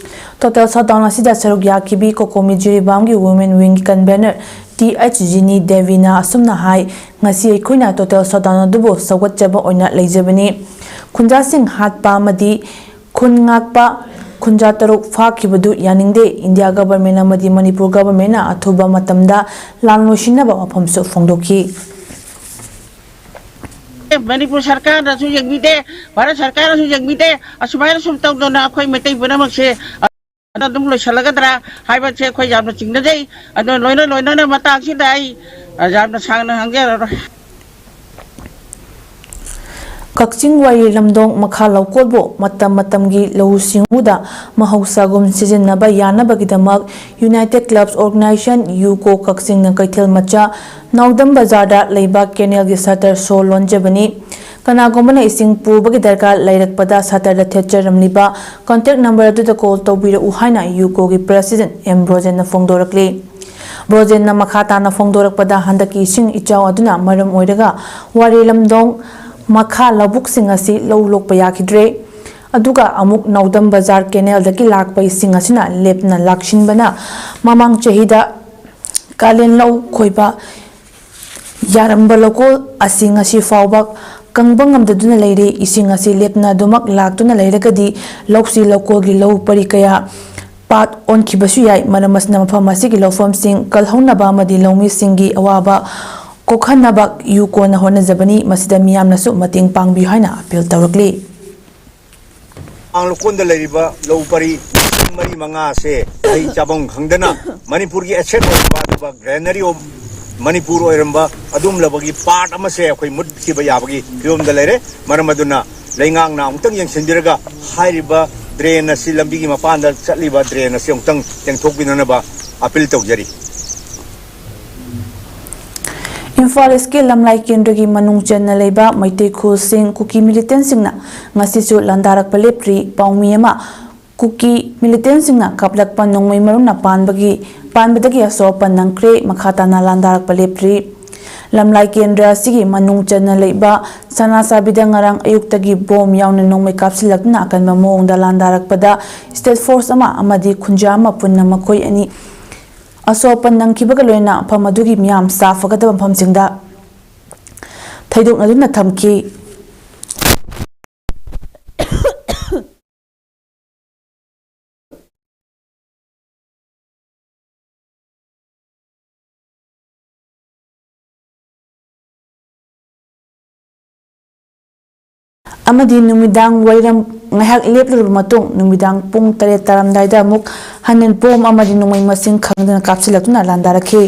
Total shutdown ꯑꯁꯤꯗ ꯁꯔꯨꯛ ꯌꯥꯈꯤꯕꯤ ꯀꯣꯀꯣꯃꯤ ꯖꯤꯔꯤꯕꯥꯝꯒꯤ women wing ꯒꯤ convener ꯇꯤ ꯑꯩꯆ ꯖꯤꯅꯤ ꯗꯦꯕꯤꯅ ꯑꯁꯨꯝꯅ ꯍꯥꯏ, "ꯉꯁꯤ ꯑꯩꯈꯣꯏꯅ total shutdown ꯑꯗꯨꯕꯨ ꯁꯧꯒꯠꯆꯕ ꯑꯣꯏꯅ ꯂꯩꯖꯕꯅꯤ꯫ ꯈꯨꯟꯖꯥꯁꯤꯡ ꯍꯥꯠꯄ ꯑꯃꯗꯤ ꯈꯨꯟ ꯉꯥꯛꯄ ꯈꯨꯟꯖꯥ ꯇꯔꯨꯛ ꯐꯥꯈꯤꯕꯗꯨ ꯌꯥꯅꯤꯡꯗꯦ꯫ ꯏꯟꯗꯤꯌꯥ government ꯑꯃꯗꯤ ꯃꯅꯤꯄꯨꯔ government ꯅ ꯑꯊꯨꯕ ꯃꯇꯝꯗ ꯂꯥꯟ ꯂꯣꯏꯁꯤꯟꯅꯕ ꯋꯥꯐꯝꯁꯨ ꯐꯣꯡꯗꯣꯛꯈꯤ꯫ ꯃꯅꯤꯄꯨꯔ ꯁꯔꯀꯥꯔꯅꯁꯨ ꯌꯦꯡꯕꯤꯗꯦ, ꯚꯥꯔꯠ ꯁꯔꯀꯥꯔꯅꯁꯨ ꯌꯦꯡꯕꯤꯗꯦ꯫ ꯑꯁꯨꯃꯥꯏꯅ ꯁꯨꯝ ꯇꯧꯗꯅ ꯑꯩꯈꯣꯏ ꯃꯩꯇꯩ ꯄꯨꯝꯅꯃꯛꯁꯦ ꯑꯗꯨꯝ ꯂꯣꯏꯁꯤꯜꯂꯒꯗ꯭ꯔꯥ ꯍꯥꯏꯕꯁꯦ ꯑꯩꯈꯣꯏ ꯌꯥꯝꯅ ꯆꯤꯡꯅꯖꯩ꯫ ꯑꯗꯣ ꯂꯣꯏꯅ ꯂꯣꯏꯅꯅ ꯃꯇꯥꯡꯁꯤꯗ ꯑꯩ ꯌꯥꯝꯅ ꯁꯥꯡꯅ ꯉꯥꯡꯖꯔꯔꯣꯏ꯫ ꯀꯛꯆꯤꯡ ꯋꯥꯏꯔꯤ ꯂꯝꯗꯣꯡ ꯃꯈꯥ ꯂꯧꯀꯣꯜꯕꯨ ꯃꯇꯝ ꯃꯇꯝꯒꯤ ꯂꯧꯎ ꯁꯤꯡꯎꯗ ꯃꯍꯧꯁꯥꯒꯨꯝ ꯁꯤꯖꯤꯟꯅꯕ ꯌꯥꯅꯕꯒꯤꯗꯃꯛ United Clubs Organization, ꯌꯨꯀꯣ, ꯀꯛꯆꯤꯡꯅ ꯀꯩꯊꯦꯜ ꯃꯆꯥ ꯅꯥꯎꯗꯝ ꯕꯖꯥꯔꯗ ꯂꯩꯕ ꯀꯦꯅꯦꯜꯒꯤ ꯁꯇꯔ ꯁꯣ ꯂꯣꯟꯖꯕꯅꯤ꯫ ꯀꯅꯥꯒꯨꯝꯕꯅ ꯏꯁꯤꯡ ꯄꯨꯕꯒꯤ ꯗꯔꯀꯥꯔ ꯂꯩꯔꯛꯄꯗ ꯁꯇꯔꯗ ꯊꯦꯠꯆꯔꯝꯂꯤꯕ contact number ꯑꯗꯨꯗ call ꯇꯧꯕꯤꯔꯛꯎ ꯍꯥꯏꯅ ꯌꯨꯀꯣꯒꯤ president ꯑꯦꯝ ꯕ꯭ꯔꯣꯖꯦꯟꯅ ꯐꯣꯡꯗꯣꯔꯛꯂꯤ꯫ ꯕ꯭ꯔꯣꯖꯦꯟꯅ ꯃꯈꯥ ꯇꯥꯅ ꯐꯣꯡꯗꯣꯔꯛꯄꯗ, ꯍꯟꯗꯛꯀꯤ ꯏꯁꯤꯡ ꯏꯆꯥꯎ ꯑꯗꯨꯅ ꯃꯔꯝ ꯑꯣꯏꯔꯒ ꯋꯥꯔꯤ ꯂꯝꯗꯣꯡ ꯃꯈꯥ ꯂꯧꯕꯨꯛꯁꯤꯡ ꯑꯁꯤ ꯂꯧ ꯂꯣꯛꯄ ꯌꯥꯈꯤꯗ꯭ꯔꯦ꯫ ꯑꯗꯨꯒ ꯑꯃꯨꯛ ꯅꯥꯎꯗꯝ ꯕꯖꯥꯔ ꯀꯦꯅꯦꯜꯗꯒꯤ ꯂꯥꯛꯄ ꯏꯁꯤꯡ ꯑꯁꯤꯅ ꯂꯦꯞꯇꯅ ꯂꯥꯛꯁꯤꯟꯕꯅ ꯃꯃꯥꯡ ꯆꯍꯤꯗ ꯀꯥꯂꯦꯟ ꯂꯧ ꯈꯣꯏꯕ ꯌꯥꯔꯝꯕ ꯂꯧꯀꯣꯜ ꯑꯁꯤ ꯉꯁꯤ ꯐꯥꯎꯕ ꯀꯪꯕ ꯉꯝꯗꯗꯨꯅ ꯂꯩꯔꯤ꯫ ꯏꯁꯤꯡ ꯑꯁꯤ ꯂꯦꯞꯇꯅ ꯑꯗꯨꯃꯛ ꯂꯥꯛꯇꯨꯅ ꯂꯩꯔꯒꯗꯤ ꯂꯧꯁꯤ ꯂꯧꯀꯣꯜꯒꯤ ꯂꯧ ꯄꯔꯤ ꯀꯌꯥ ꯄꯥꯠ ꯑꯣꯟꯈꯤꯕꯁꯨ ꯌꯥꯏ꯫ ꯃꯔꯝ ꯑꯁꯤꯅ ꯃꯐꯝ ꯑꯁꯤꯒꯤ ꯂꯧꯐꯝꯁꯤꯡ ꯀꯜꯍꯧꯅꯕ ꯑꯃꯗꯤ ꯂꯧꯃꯤꯁꯤꯡꯒꯤ ꯑꯋꯥꯕ ꯀꯣꯛꯍꯟꯅꯕ ꯌꯨꯀꯣꯅ ꯍꯣꯠꯅꯖꯕꯅꯤ꯫ ꯃꯁꯤꯗ ꯃꯤꯌꯥꯝꯅꯁꯨ ꯃꯇꯦꯡ ꯄꯥꯡꯕꯤꯌꯨ ꯍꯥꯏꯅ ꯑꯄꯤꯜ ꯇꯧꯔꯛꯂꯤ꯫ ꯃꯥꯡ ꯂꯧꯀꯣꯟꯗ ꯂꯩꯔꯤꯕ ꯂꯧ ꯄꯔꯤ ꯂꯤꯁꯤꯡ ꯃꯔꯤ ꯃꯉꯥ ꯑꯁꯦ ꯃꯍꯩ ꯆꯥꯐꯝ ꯈꯪꯗꯅ ꯃꯅꯤꯄꯨꯔꯒꯤ asset ꯑꯣꯏꯔꯝꯕ, ꯑꯗꯨꯒ granary of ꯃꯅꯤꯄꯨꯔ ꯑꯣꯏꯔꯝꯕ ꯑꯗꯨꯒꯨꯝꯂꯕꯒꯤ part ꯑꯃꯁꯦ ꯑꯩꯈꯣꯏ ꯃꯨꯠꯈꯤꯕ ꯌꯥꯕꯒꯤ ꯐꯤꯕꯝꯗ ꯂꯩꯔꯦ꯫ ꯃꯔꯝ ꯑꯗꯨꯅ ꯂꯩꯉꯥꯛꯅ ꯑꯃꯨꯛꯇꯪ ꯌꯦꯡꯁꯤꯟꯕꯤꯔꯒ ꯍꯥꯏꯔꯤꯕ drain ꯑꯁꯤ, ꯂꯝꯕꯤꯒꯤ ꯃꯄꯥꯟꯗ ꯆꯠꯂꯤꯕ drain ꯑꯁꯤ ꯑꯃꯨꯛꯇꯪ ꯇꯦꯡꯊꯣꯛꯄꯤꯅꯅꯕ appeal ꯇꯧꯖꯔꯤ꯫ ꯏꯝꯐꯥꯜ ꯏꯁꯀꯤ ꯂꯝꯂꯥꯏ ꯀꯦꯟꯗ꯭ꯔꯒꯤ ꯃꯅꯨꯡ ꯆꯟꯅ ꯂꯩꯕ ꯃꯩꯇꯩ ꯈꯨꯜꯁꯤꯡ ꯀꯨꯀꯤ militantꯁꯤꯡꯅ ꯉꯁꯤꯁꯨ ꯂꯥꯟꯗꯥꯔꯛꯄ ꯂꯦꯞꯇ꯭ꯔꯤ꯫ ꯄꯥꯎꯃꯤ ꯑꯃ ꯀꯨꯀꯤ militantꯁꯤꯡꯅ ꯀꯥꯞꯂꯛꯄ ꯅꯣꯡꯃꯩ ꯃꯔꯨꯅ ꯄꯥꯟꯕꯒꯤ, ꯄꯥꯟꯕꯗꯒꯤ ꯑꯁꯣꯛ ꯑꯄꯟ ꯅꯪꯈ꯭ꯔꯦ꯫ ꯃꯈꯥ ꯇꯥꯅ ꯂꯥꯟꯗꯥꯔꯛꯄ ꯂꯦꯞꯇ꯭ꯔꯤ꯫ ꯂꯝꯂꯥꯏ ꯀꯦꯟꯗ꯭ꯔ ꯑꯁꯤꯒꯤ ꯃꯅꯨꯡ ꯆꯟꯅ ꯂꯩꯕ ꯁꯅꯥꯁꯥꯕꯤꯗ ꯉꯔꯥꯡ ꯑꯌꯨꯛꯇꯒꯤ ꯕꯣꯝ ꯌꯥꯎꯅ ꯅꯣꯡꯃꯩ ꯀꯥꯞꯁꯤꯜꯂꯛꯇꯨꯅ ꯑꯀꯟꯕ ꯃꯑꯣꯡꯗ ꯂꯥꯟꯗꯥꯔꯛꯄꯗ state force ꯑꯃ ꯑꯃꯗꯤ ꯈꯨꯟꯖꯥ ꯑꯃ ꯄꯨꯟꯅ ꯃꯈꯣꯏ ꯑꯅꯤ ꯑꯁꯣꯛ ꯑꯄꯟ ꯅꯪꯈꯤꯕꯒ ꯂꯣꯏꯅꯅ ꯃꯐꯝ ꯑꯗꯨꯒꯤ ꯃꯤꯌꯥꯝ ꯁꯥꯐꯒꯗꯕ ꯃꯐꯝꯁꯤꯡꯗ ꯊꯩꯗꯣꯛꯅꯗꯨꯅ ꯊꯝꯈꯤ꯫ ꯑꯃꯗꯤ ꯅꯨꯃꯤꯗꯥꯡ ꯋꯥꯏꯔꯝ ꯉꯥꯏꯍꯥꯛ ꯂꯦꯞꯂꯨꯔꯕ ꯃꯇꯨꯡ, ꯅꯨꯃꯤꯗꯥꯡ ꯄꯨꯡ ꯇꯔꯦꯠ ꯇꯥꯔꯝꯗꯥꯏꯗ ꯑꯃꯨꯛ ꯍꯟꯅ ꯕꯣꯝ ꯑꯃꯗꯤ ꯅꯣꯡꯃꯩ ꯃꯁꯤꯡ ꯈꯪꯗꯅ ꯀꯥꯞꯁꯤꯜꯂꯛꯇꯨꯅ ꯂꯥꯟꯗꯥꯔꯛꯈꯤ꯫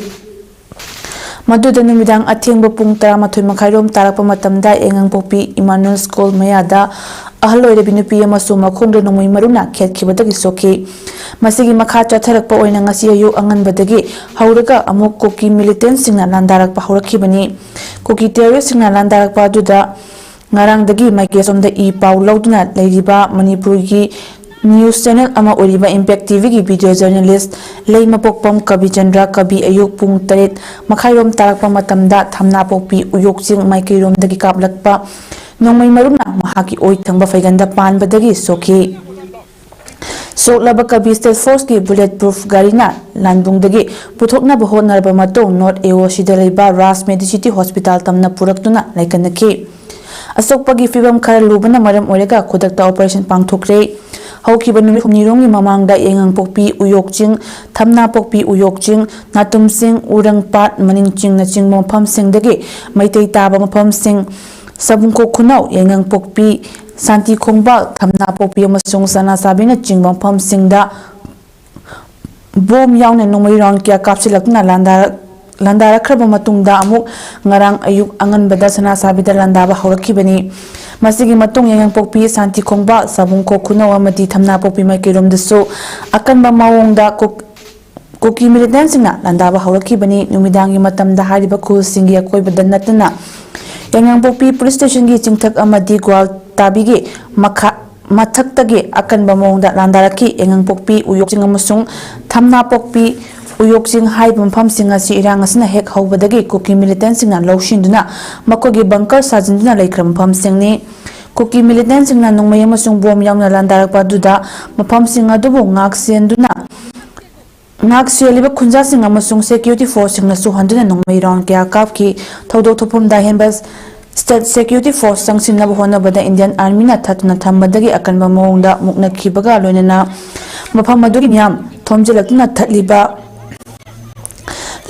ꯃꯗꯨꯗ ꯅꯨꯃꯤꯗꯥꯡ ꯑꯊꯦꯡꯕ ꯄꯨꯡ ꯇꯔꯥꯃꯥꯊꯣꯏ ꯃꯈꯥꯏꯔꯣꯝ ꯇꯥꯔꯛꯄ ꯃꯇꯝꯗ ꯌꯥꯏꯉꯪꯄꯣꯛꯄꯤ ꯏꯃꯥꯅꯨꯑꯦꯜ ꯁ꯭ꯀꯨꯜ ꯃꯌꯥꯗ ꯑꯍꯜ ꯑꯣꯏꯔꯕꯤ ꯅꯨꯄꯤ ꯑꯃꯁꯨ ꯃꯈꯣꯡꯗ ꯅꯣꯡꯃꯩ ꯃꯔꯨꯅ ꯈꯦꯠꯈꯤꯕꯗꯒꯤ ꯁꯣꯛꯈꯤ꯫ ꯃꯁꯤꯒꯤ ꯃꯈꯥ ꯆꯠꯊꯔꯛꯄ ꯑꯣꯏꯅ ꯉꯁꯤ ꯑꯌꯨꯛ ꯑꯉꯟꯕꯗꯒꯤ ꯍꯧꯔꯒ ꯑꯃꯨꯛ ꯀꯨꯀꯤ ꯃꯤꯂꯤꯇꯦꯟꯁꯤꯡꯅ ꯂꯥꯟꯗꯥꯔꯛꯄ ꯍꯧꯔꯛꯈꯤꯕꯅꯤ꯫ ꯀꯨꯀꯤ ꯇꯦꯔꯣꯔꯤꯁꯁꯤꯡꯅ ꯂꯥꯟꯗꯥꯔꯛꯄ ꯑꯗꯨꯗ ꯉꯔꯥꯡꯗꯒꯤ ꯃꯥꯏꯀꯩꯔꯣꯝꯗ ꯏ ꯄꯥꯎ ꯂꯧꯗꯨꯅ ꯂꯩꯔꯤꯕ ꯃꯅꯤꯄꯨꯔꯒꯤ ꯅ꯭ꯌꯨꯁ ꯆꯦꯅꯦꯜ ꯑꯃ ꯑꯣꯏꯔꯤꯕ ꯏꯝꯄꯦꯛ ꯇꯤꯚꯤꯒꯤ ꯚꯤꯗꯤꯑꯣ ꯖꯔꯅꯦꯂꯤꯁ ꯂꯩꯃꯄꯣꯛꯄꯝ ꯀꯕꯤꯆꯟꯗ꯭ꯔ ꯀꯕꯤ ꯑꯌꯨꯛ ꯄꯨꯡ ꯇꯔꯦꯠ ꯃꯈꯥꯏꯔꯣꯝ ꯇꯥꯔꯛꯄ ꯃꯇꯝꯗ ꯊꯝꯅꯥꯄꯣꯛꯄꯤ ꯎꯌꯣꯛ ꯆꯤꯡ ꯃꯥꯏꯀꯩꯔꯣꯝꯗꯒꯤ ꯀꯥꯞꯂꯛꯄ ꯅꯣꯡꯃꯩ ꯃꯔꯨꯅ ꯃꯍꯥꯛꯀꯤ ꯑꯣꯏ ꯊꯪꯕ ꯐꯩꯒꯟꯗ ꯄꯥꯟꯕꯗꯒꯤ ꯁꯣꯛꯈꯤ꯫ ꯁꯣꯛꯂꯕ ꯀꯕꯤ ꯁ꯭ꯇꯦꯠ ꯐꯣꯔꯁꯀꯤ ꯕꯨꯂꯦꯠ ꯄ꯭ꯔꯨꯐ ꯒꯥꯔꯤꯅ ꯂꯥꯟꯕꯨꯡꯗꯒꯤ ꯄꯨꯊꯣꯛꯅꯕ ꯍꯣꯠꯅꯔꯕ ꯃꯇꯨꯡ ꯅꯣꯔꯠ ꯑꯦ ꯑꯣ ꯁꯤꯗ ꯂꯩꯕ ꯔꯥꯖ ꯃꯦꯗꯤꯁꯤꯇꯤ ꯍꯣꯁꯄꯤꯇꯥꯜ ꯇꯝꯅ ꯄꯨꯔꯛꯇꯨꯅ ꯂꯥꯏꯀꯠꯅꯈꯤ꯫ ꯑꯁꯣꯛꯄꯒꯤ ꯐꯤꯚꯝ ꯈꯔ ꯂꯨꯕꯅ ꯃꯔꯝ ꯑꯣꯏꯔꯒ ꯈꯨꯗꯛꯇ ꯑꯣꯄꯔꯦꯁꯟ ꯄꯥꯡꯊꯣꯛꯈ꯭ꯔꯦ꯫ ꯍꯧꯈꯤꯕ ꯅꯨꯃꯤꯠ ꯍꯨꯝꯅꯤꯔꯣꯝꯒꯤ ꯃꯃꯥꯡꯗ ꯌꯥꯏꯉꯪꯄꯣꯛꯄꯤ ꯎꯌꯣꯛ ꯆꯤꯡ, ꯊꯝꯅꯥꯄꯣꯛꯄꯤ ꯎꯌꯣꯛ ꯆꯤꯡ, ꯅꯥꯇꯨꯝꯁꯤꯡ, ꯎꯔꯪꯄꯥꯠ, ꯃꯅꯤꯡ ꯆꯤꯡꯅꯆꯤꯡꯕ ꯃꯐꯝꯁꯤꯡꯗꯒꯤ ꯃꯩꯇꯩ ꯇꯥꯕ ꯃꯐꯝꯁꯤꯡ, ꯁꯕꯨꯡꯈꯣꯛ ꯈꯨꯅꯧ, ꯌꯥꯏꯉꯪꯄꯣꯛꯄꯤ, ꯁꯥꯟꯇꯤ ꯈꯣꯡꯕꯥꯜ, ꯊꯝꯅꯥꯄꯣꯛꯄꯤ ꯑꯃꯁꯨꯡ ꯁꯅꯥꯁꯥꯕꯤꯅꯆꯤꯡꯕ ꯃꯐꯝꯁꯤꯡꯗ ꯕꯣꯝ ꯌꯥꯎꯅ ꯅꯣꯡꯃꯩ ꯔꯥꯎꯟ ꯀꯌꯥ ꯀꯥꯞꯁꯤꯜꯂꯛꯇꯨꯅ ꯂꯥꯟꯗꯥꯔꯛ-, ꯂꯥꯟꯗꯥꯔꯛꯈ꯭ꯔꯕ ꯃꯇꯨꯡꯗ ꯑꯃꯨꯛ ꯉꯔꯥꯡ ꯑꯌꯨꯛ ꯑꯉꯟꯕꯗ ꯁꯅꯥꯁꯥꯕꯤꯗ ꯂꯥꯟꯗꯥꯕ ꯍꯧꯔꯛꯈꯤꯕꯅꯤ꯫ ꯃꯁꯤꯒꯤ ꯃꯇꯨꯡ ꯌꯥꯏꯉꯪꯄꯣꯛꯄꯤ, ꯁꯥꯟꯇꯤ ꯈꯣꯡꯕꯥꯜ, ꯁꯕꯨꯡꯈꯣꯛ ꯈꯨꯅꯧ ꯑꯃꯗꯤ ꯊꯝꯅꯥꯄꯣꯛꯄꯤ ꯃꯥꯏꯀꯩꯔꯣꯝꯗꯁꯨ ꯑꯀꯟꯕ ꯃꯑꯣꯡꯗ ꯀꯨꯛ-, ꯀꯨꯀꯤ ꯃꯤꯂꯤꯇꯦꯟꯁꯤꯡꯅ ꯂꯥꯟꯗꯥꯕ ꯍꯧꯔꯛꯈꯤꯕꯅꯤ꯫ ꯅꯨꯃꯤꯗꯥꯡꯒꯤ ꯃꯇꯝꯗ ꯍꯥꯏꯔꯤꯕ ꯈꯨꯜꯁꯤꯡꯒꯤ ꯑꯀꯣꯏꯕꯗ ꯅꯠꯇꯅ ꯌꯥꯏꯉꯪꯄꯣꯛꯄꯤ ꯄꯨꯂꯤꯁ ꯁ꯭ꯇꯦꯁꯟꯒꯤ ꯆꯤꯡꯊꯛ ꯑꯃꯗꯤ ꯒ꯭ꯋꯥꯜꯇꯥꯕꯤꯒꯤ ꯃꯈꯥ ꯃꯊꯛꯇꯒꯤ ꯑꯀꯟꯕ ꯃꯑꯣꯡꯗ ꯂꯥꯟꯗꯥꯔꯛꯈꯤ꯫ ꯌꯥꯏꯉꯪꯄꯣꯛꯄꯤ ꯎꯌꯣꯛꯆꯤꯡ ꯑꯃꯁꯨꯡ ꯊꯝꯅꯥꯄꯣꯛꯄꯤ ꯎꯌꯣꯛꯆꯤꯡ ꯍꯥꯏꯔꯤꯕ ꯃꯐꯝꯁꯤꯡ ꯑꯁꯤ ꯏꯔꯥꯡ ꯑꯁꯤꯅ ꯍꯦꯛ ꯍꯧꯕꯗꯒꯤ ꯀꯨꯀꯤ ꯃꯤꯂꯤꯇꯦꯟꯁꯤꯡꯅ ꯂꯧꯁꯤꯟꯗꯨꯅ ꯃꯈꯣꯏꯒꯤ ꯕꯪꯀꯔ ꯁꯥꯖꯤꯟꯗꯨꯅ ꯂꯩꯈ꯭ꯔꯕ ꯃꯐꯝꯁꯤꯡꯅꯤ꯫ ꯀꯨꯀꯤ ꯃꯤꯂꯤꯇꯦꯟꯁꯤꯡꯅ ꯅꯣꯡꯃꯩ ꯑꯃꯁꯨꯡ ꯕꯣꯝ ꯌꯥꯎꯅ ꯂꯥꯟꯗꯥꯔꯛꯄ ꯑꯗꯨꯗ ꯃꯐꯝꯁꯤꯡ ꯑꯗꯨꯕꯨ ꯉꯥꯛ ꯁꯦꯟꯗꯨꯅ ꯉꯥꯛ ꯁꯦꯜꯂꯤꯕ ꯈꯨꯟꯖꯥꯁꯤꯡ ꯑꯃꯁꯨꯡ ꯁꯦꯀ꯭ꯌꯨꯔꯤꯇꯤ ꯐꯣꯔꯁꯁꯤꯡꯅꯁꯨ ꯍꯟꯗꯨꯅ ꯅꯣꯡꯃꯩ ꯔꯥꯎꯟ ꯀꯌꯥ ꯀꯥꯞꯈꯤ꯫ ꯊꯧꯗꯣꯛ ꯊꯣꯛꯐꯝꯗ ꯑꯍꯦꯟꯕ ꯁ꯭ꯇꯦꯠ ꯁꯦꯀ꯭ꯌꯨꯔꯤꯇꯤ ꯐꯣꯔꯁ ꯆꯪꯁꯤꯟꯅꯕ ꯍꯣꯠꯅꯕꯗ ꯏꯟꯗꯤꯌꯟ ꯑꯥꯔꯃꯤꯅ ꯊꯠꯇꯨꯅ ꯊꯝꯕꯗꯒꯤ ꯑꯀꯟꯕ ꯃꯑꯣꯡꯗ ꯃꯨꯛꯅꯈꯤꯕꯒ ꯂꯣꯏꯅꯅ ꯃꯐꯝ ꯑꯗꯨꯒꯤ ꯃꯤꯌꯥꯝ ꯊꯣꯝꯖꯤꯜꯂꯛꯇꯨꯅ ꯊꯠꯂꯤꯕ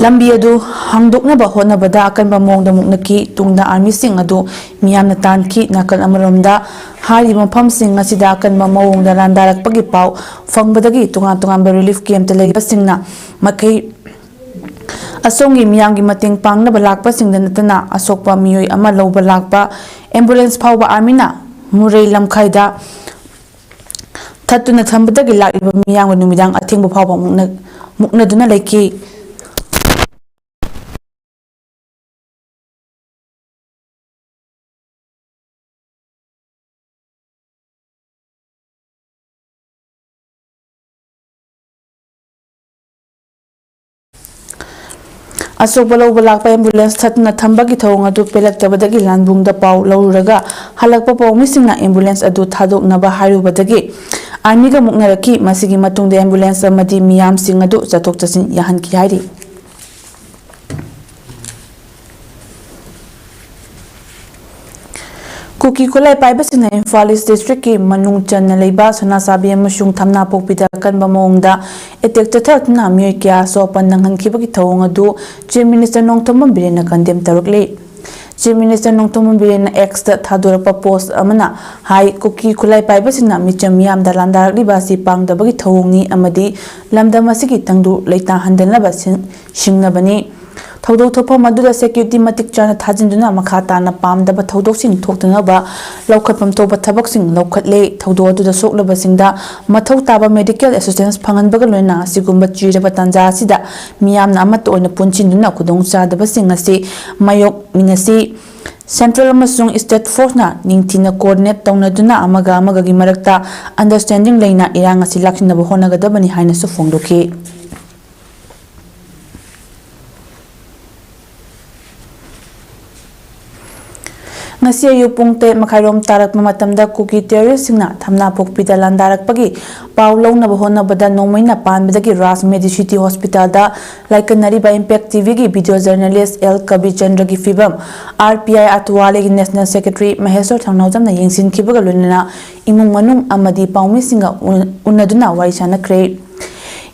ꯂꯝꯕꯤ ꯑꯗꯨ ꯍꯥꯡꯗꯣꯛꯅꯕ ꯍꯣꯠꯅꯕꯗ ꯑꯀꯟꯕ ꯃꯑꯣꯡꯗ ꯃꯨꯛꯅꯈꯤ꯫ ꯇꯨꯡꯗ ꯑꯥꯔꯃꯤꯁꯤꯡ ꯑꯗꯨ ꯃꯤꯌꯥꯝꯅ ꯇꯥꯟꯈꯤ꯫ ꯅꯥꯀꯜ ꯑꯃꯔꯣꯝꯗ ꯍꯥꯏꯔꯤꯕ ꯃꯐꯝꯁꯤꯡ ꯑꯁꯤꯗ ꯑꯀꯟꯕ ꯃꯑꯣꯡꯗ ꯂꯥꯟꯗꯥꯔꯛꯄꯒꯤ ꯄꯥꯎ ꯐꯪꯕꯗꯒꯤ ꯇꯣꯉꯥꯟ ꯇꯣꯉꯥꯟꯕ ꯔꯤꯂꯤꯐ ꯀꯦꯝꯞꯇ ꯂꯩꯔꯤꯕꯁꯤꯡꯅ ꯃꯈꯩ ꯑꯁꯣꯝꯒꯤ ꯃꯤꯌꯥꯝꯒꯤ ꯃꯇꯦꯡ ꯄꯥꯡꯅꯕ ꯂꯥꯛꯄꯁꯤꯡꯗ ꯅꯠꯇꯅ ꯑꯁꯣꯛꯄ ꯃꯤꯑꯣꯏ ꯑꯃ ꯂꯧꯕ ꯂꯥꯛꯄ ambulance ꯐꯥꯎꯕ armyꯅ ꯃꯨꯔꯩ ꯂꯝꯈꯥꯏꯗ ꯊꯠꯇꯨꯅ ꯊꯝꯕꯗꯒꯤ ꯂꯥꯛꯂꯤꯕ ꯃꯤꯌꯥꯝꯒ ꯅꯨꯃꯤꯗꯥꯡ ꯑꯊꯦꯡꯕ ꯐꯥꯎꯕ ꯃꯨꯛꯅ-, ꯃꯨꯛꯅꯗꯨꯅ ꯂꯩꯈꯤ꯫ ꯑꯁꯣꯛꯄ ꯂꯧꯕ ꯂꯥꯛꯄ ambulance ꯊꯠꯇꯨꯅ ꯊꯝꯕꯒꯤ ꯊꯧꯑꯣꯡ ꯑꯗꯨ ꯄꯦꯜꯂꯛꯇꯕꯗꯒꯤ ꯂꯥꯟꯕꯨꯡꯗ ꯄꯥꯎ ꯂꯧꯔꯨꯔꯒ ꯍꯜꯂꯛꯄ ꯄꯥꯎꯃꯤꯁꯤꯡꯅ ambulance ꯑꯗꯨ ꯊꯥꯗꯣꯛꯅꯕ ꯍꯥꯏꯔꯨꯕꯗꯒꯤ armyꯒ ꯃꯨꯛꯅꯔꯛꯈꯤ꯫ ꯃꯁꯤꯒꯤ ꯃꯇꯨꯡꯗ ambulance ꯑꯃꯗꯤ ꯃꯤꯌꯥꯝꯁꯤꯡ ꯑꯗꯨ ꯆꯠꯊꯣꯛ ꯆꯠꯁꯤꯟ ꯌꯥꯍꯟꯈꯤ ꯍꯥꯏꯔꯤ꯫ ꯀꯨꯀꯤ ꯈꯨꯠꯂꯥꯏ ꯄꯥꯏꯕꯁꯤꯡꯅ ꯏꯝꯐꯥꯜ ꯏꯁ ꯗꯤꯁꯇ꯭ꯔꯤꯛꯀꯤ ꯃꯅꯨꯡ ꯆꯟꯅ ꯂꯩꯕ ꯁꯅꯥꯁꯥꯕꯤ ꯑꯃꯁꯨꯡ ꯊꯝꯅꯥꯄꯣꯛꯄꯤꯗ ꯑꯀꯟꯕ ꯃꯑꯣꯡꯗ attack ꯆꯠꯊꯗꯨꯅ ꯃꯤꯑꯣꯏ ꯀꯌꯥ ꯑꯁꯣꯛ ꯑꯄꯟ ꯅꯪꯍꯟꯈꯤꯕꯒꯤ ꯊꯧꯑꯣꯡ ꯑꯗꯨ Chief Minister Nongthombam ꯕꯤꯔꯦꯟꯅ condemn ꯇꯧꯔꯛꯂꯤ꯫ Chief Minister Nongthombam ꯕꯤꯔꯦꯟꯅ Xꯇ ꯊꯥꯗꯣꯔꯛꯄ post ꯑꯃꯅ ꯍꯥꯏ, ꯀꯨꯀꯤ ꯈꯨꯠꯂꯥꯏ ꯄꯥꯏꯕꯁꯤꯡꯅ ꯃꯤꯆꯝ ꯃꯤꯌꯥꯝꯗ ꯂꯥꯟꯗꯥꯔꯛꯂꯤꯕ ꯑꯁꯤ ꯄꯥꯝꯗꯕꯒꯤ ꯊꯧꯑꯣꯡꯅꯤ ꯑꯃꯗꯤ ꯂꯝꯗꯝ ꯑꯁꯤꯒꯤ ꯇꯪꯗꯨ ꯂꯩꯇꯥꯍꯟꯗꯅꯕ ꯁꯤꯟ-, ꯁꯤꯡꯅꯕꯅꯤ꯫ ꯊꯧꯗꯣꯛ ꯊꯣꯛꯐꯝ ꯑꯗꯨꯗ security ꯃꯇꯤꯛ ꯆꯥꯅ ꯊꯥꯖꯤꯟꯗꯨꯅ ꯃꯈꯥ ꯇꯥꯅ ꯄꯥꯝꯗꯕ ꯊꯧꯗꯣꯛꯁꯤꯡ ꯊꯣꯛꯇꯅꯕ ꯂꯧꯈꯠꯐꯝ ꯊꯣꯛꯄ ꯊꯕꯛꯁꯤꯡ ꯂꯧꯈꯠꯂꯦ꯫ ꯊꯧꯗꯣꯛ ꯑꯗꯨꯗ ꯁꯣꯛꯂꯕꯁꯤꯡꯗ ꯃꯊꯧ ꯇꯥꯕ medical assistance ꯐꯪꯍꯟꯕꯒ ꯂꯣꯏꯅꯅ ꯑꯁꯤꯒꯨꯝꯕ ꯆꯤꯔꯕ ꯇꯥꯟꯖꯥ ꯑꯁꯤꯗ ꯃꯤꯌꯥꯝꯅ ꯑꯃꯠꯇ ꯑꯣꯏꯅ ꯄꯨꯟꯁꯤꯟꯗꯨꯅ ꯈꯨꯗꯣꯡꯆꯥꯗꯕꯁꯤꯡ ꯑꯁꯤ ꯃꯥꯌꯣꯛꯃꯤꯟꯅꯁꯤ꯫ Central ꯑꯃꯁꯨꯡ state forceꯅ ꯅꯤꯡꯊꯤꯅ coordinate ꯇꯧꯅꯗꯨꯅ ꯑꯃꯒ ꯑꯃꯒꯒꯤ ꯃꯔꯛꯇ understanding ꯂꯩꯅ ꯏꯔꯥꯡ ꯑꯁꯤ ꯂꯥꯛꯁꯤꯟꯅꯕ ꯍꯣꯠꯅꯒꯗꯕꯅꯤ ꯍꯥꯏꯅꯁꯨ ꯐꯣꯡꯗꯣꯛꯈꯤ꯫ ꯉꯁꯤ ꯑꯌꯨꯛ ꯄꯨꯡ ꯇꯔꯦꯠ ꯃꯈꯥꯏꯔꯣꯝ ꯇꯥꯔꯛꯄ ꯃꯇꯝꯗ ꯀꯨꯀꯤ terroristꯁꯤꯡꯅ ꯊꯝꯅꯥꯄꯣꯛꯄꯤꯗ ꯂꯥꯟꯗꯥꯔꯛꯄꯒꯤ ꯄꯥꯎ ꯂꯧꯅꯕ ꯍꯣꯠꯅꯕꯗ ꯅꯣꯡꯃꯩꯅ ꯄꯥꯟꯕꯗꯒꯤ ꯔꯥꯖ ꯃꯦꯗꯤꯁꯤꯇꯤ ꯍꯣꯁꯄꯤꯇꯥꯜꯗ ꯂꯥꯏꯀꯠꯅꯔꯤꯕ Impact TVꯒꯤ video journalist ꯑꯦꯜ ꯀꯕꯤꯆꯟꯗ꯭ꯔꯒꯤ ꯐꯤꯕꯝ RPI ꯑꯇ꯭ꯋꯥꯂꯦꯒꯤ national secretary ꯃꯍꯦꯁꯣꯔ ꯊꯧꯅꯥꯎꯖꯝꯅ ꯌꯦꯡꯁꯤꯟꯈꯤꯕꯒ ꯂꯣꯏꯅꯅ ꯏꯃꯨꯡ ꯃꯅꯨꯡ ꯑꯃꯗꯤ ꯄꯥꯎꯃꯤꯁꯤꯡꯒ ꯎꯟ-, ꯎꯅꯗꯨꯅ ꯋꯥꯔꯤ ꯁꯥꯅꯈ꯭ꯔꯦ꯫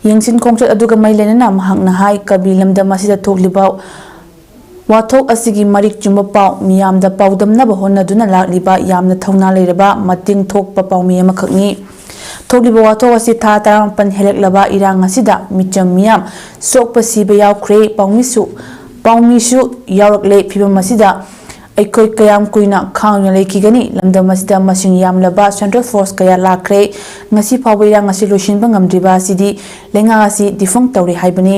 ꯌꯦꯡꯁꯤꯟ ꯈꯣꯡꯆꯠ ꯑꯗꯨꯒ ꯃꯔꯤ ꯂꯩꯅꯅ ꯃꯍꯥꯛꯅ ꯍꯥꯏ, ꯀꯕꯤ ꯂꯝꯗꯝ ꯑꯁꯤꯗ ꯊꯣꯛꯂꯤꯕ ꯋꯥꯊꯣꯛ ꯑꯁꯤꯒꯤ ꯃꯔꯤꯛ ꯆꯨꯝꯕ ꯄꯥꯎ ꯃꯤꯌꯥꯝꯗ ꯄꯥꯎꯗꯝꯅꯕ ꯍꯣꯠꯅꯗꯨꯅ ꯂꯥꯛꯂꯤꯕ ꯌꯥꯝꯅ ꯊꯧꯅꯥ ꯂꯩꯔꯕ, ꯃꯇꯤꯡ ꯊꯣꯛꯄ ꯄꯥꯎꯃꯤ ꯑꯃꯈꯛꯅꯤ꯫ ꯊꯣꯛꯂꯤꯕ ꯋꯥꯊꯣꯛ ꯑꯁꯤ ꯊꯥ ꯇꯔꯥꯃꯥꯄꯟ ꯍꯦꯜꯂꯛꯂꯕ ꯏꯔꯥꯡ ꯑꯁꯤꯗ ꯃꯤꯆꯝ ꯃꯤꯌꯥꯝ ꯁꯣꯛꯄ ꯁꯤꯕ ꯌꯥꯎꯈ꯭ꯔꯦ, ꯄꯥꯎꯃꯤꯁꯨ ꯄꯥꯎꯃꯤꯁꯨ ꯌꯥꯎꯔꯛꯂꯦ꯫ ꯐꯤꯕꯝ ꯑꯁꯤꯗ ꯑꯩꯈꯣꯏ ꯀꯌꯥꯝ ꯀꯨꯏꯅ ꯈꯥꯡꯗꯨꯅ ꯂꯩꯈꯤꯒꯅꯤ? ꯂꯝꯗꯝ ꯑꯁꯤꯗ ꯃꯁꯤꯡ ꯌꯥꯝꯂꯕ central force ꯀꯌꯥ ꯂꯥꯛꯈ꯭ꯔꯦ꯫ ꯉꯁꯤ ꯐꯥꯎꯕ ꯏꯔꯥꯡ ꯑꯁꯤ ꯂꯣꯏꯁꯤꯟꯕ ꯉꯝꯗ꯭ꯔꯤꯕ ꯑꯁꯤꯗꯤ ꯂꯩꯉꯥꯛ ꯑꯁꯤ defunct ꯇꯧꯔꯦ ꯍꯥꯏꯕꯅꯤ꯫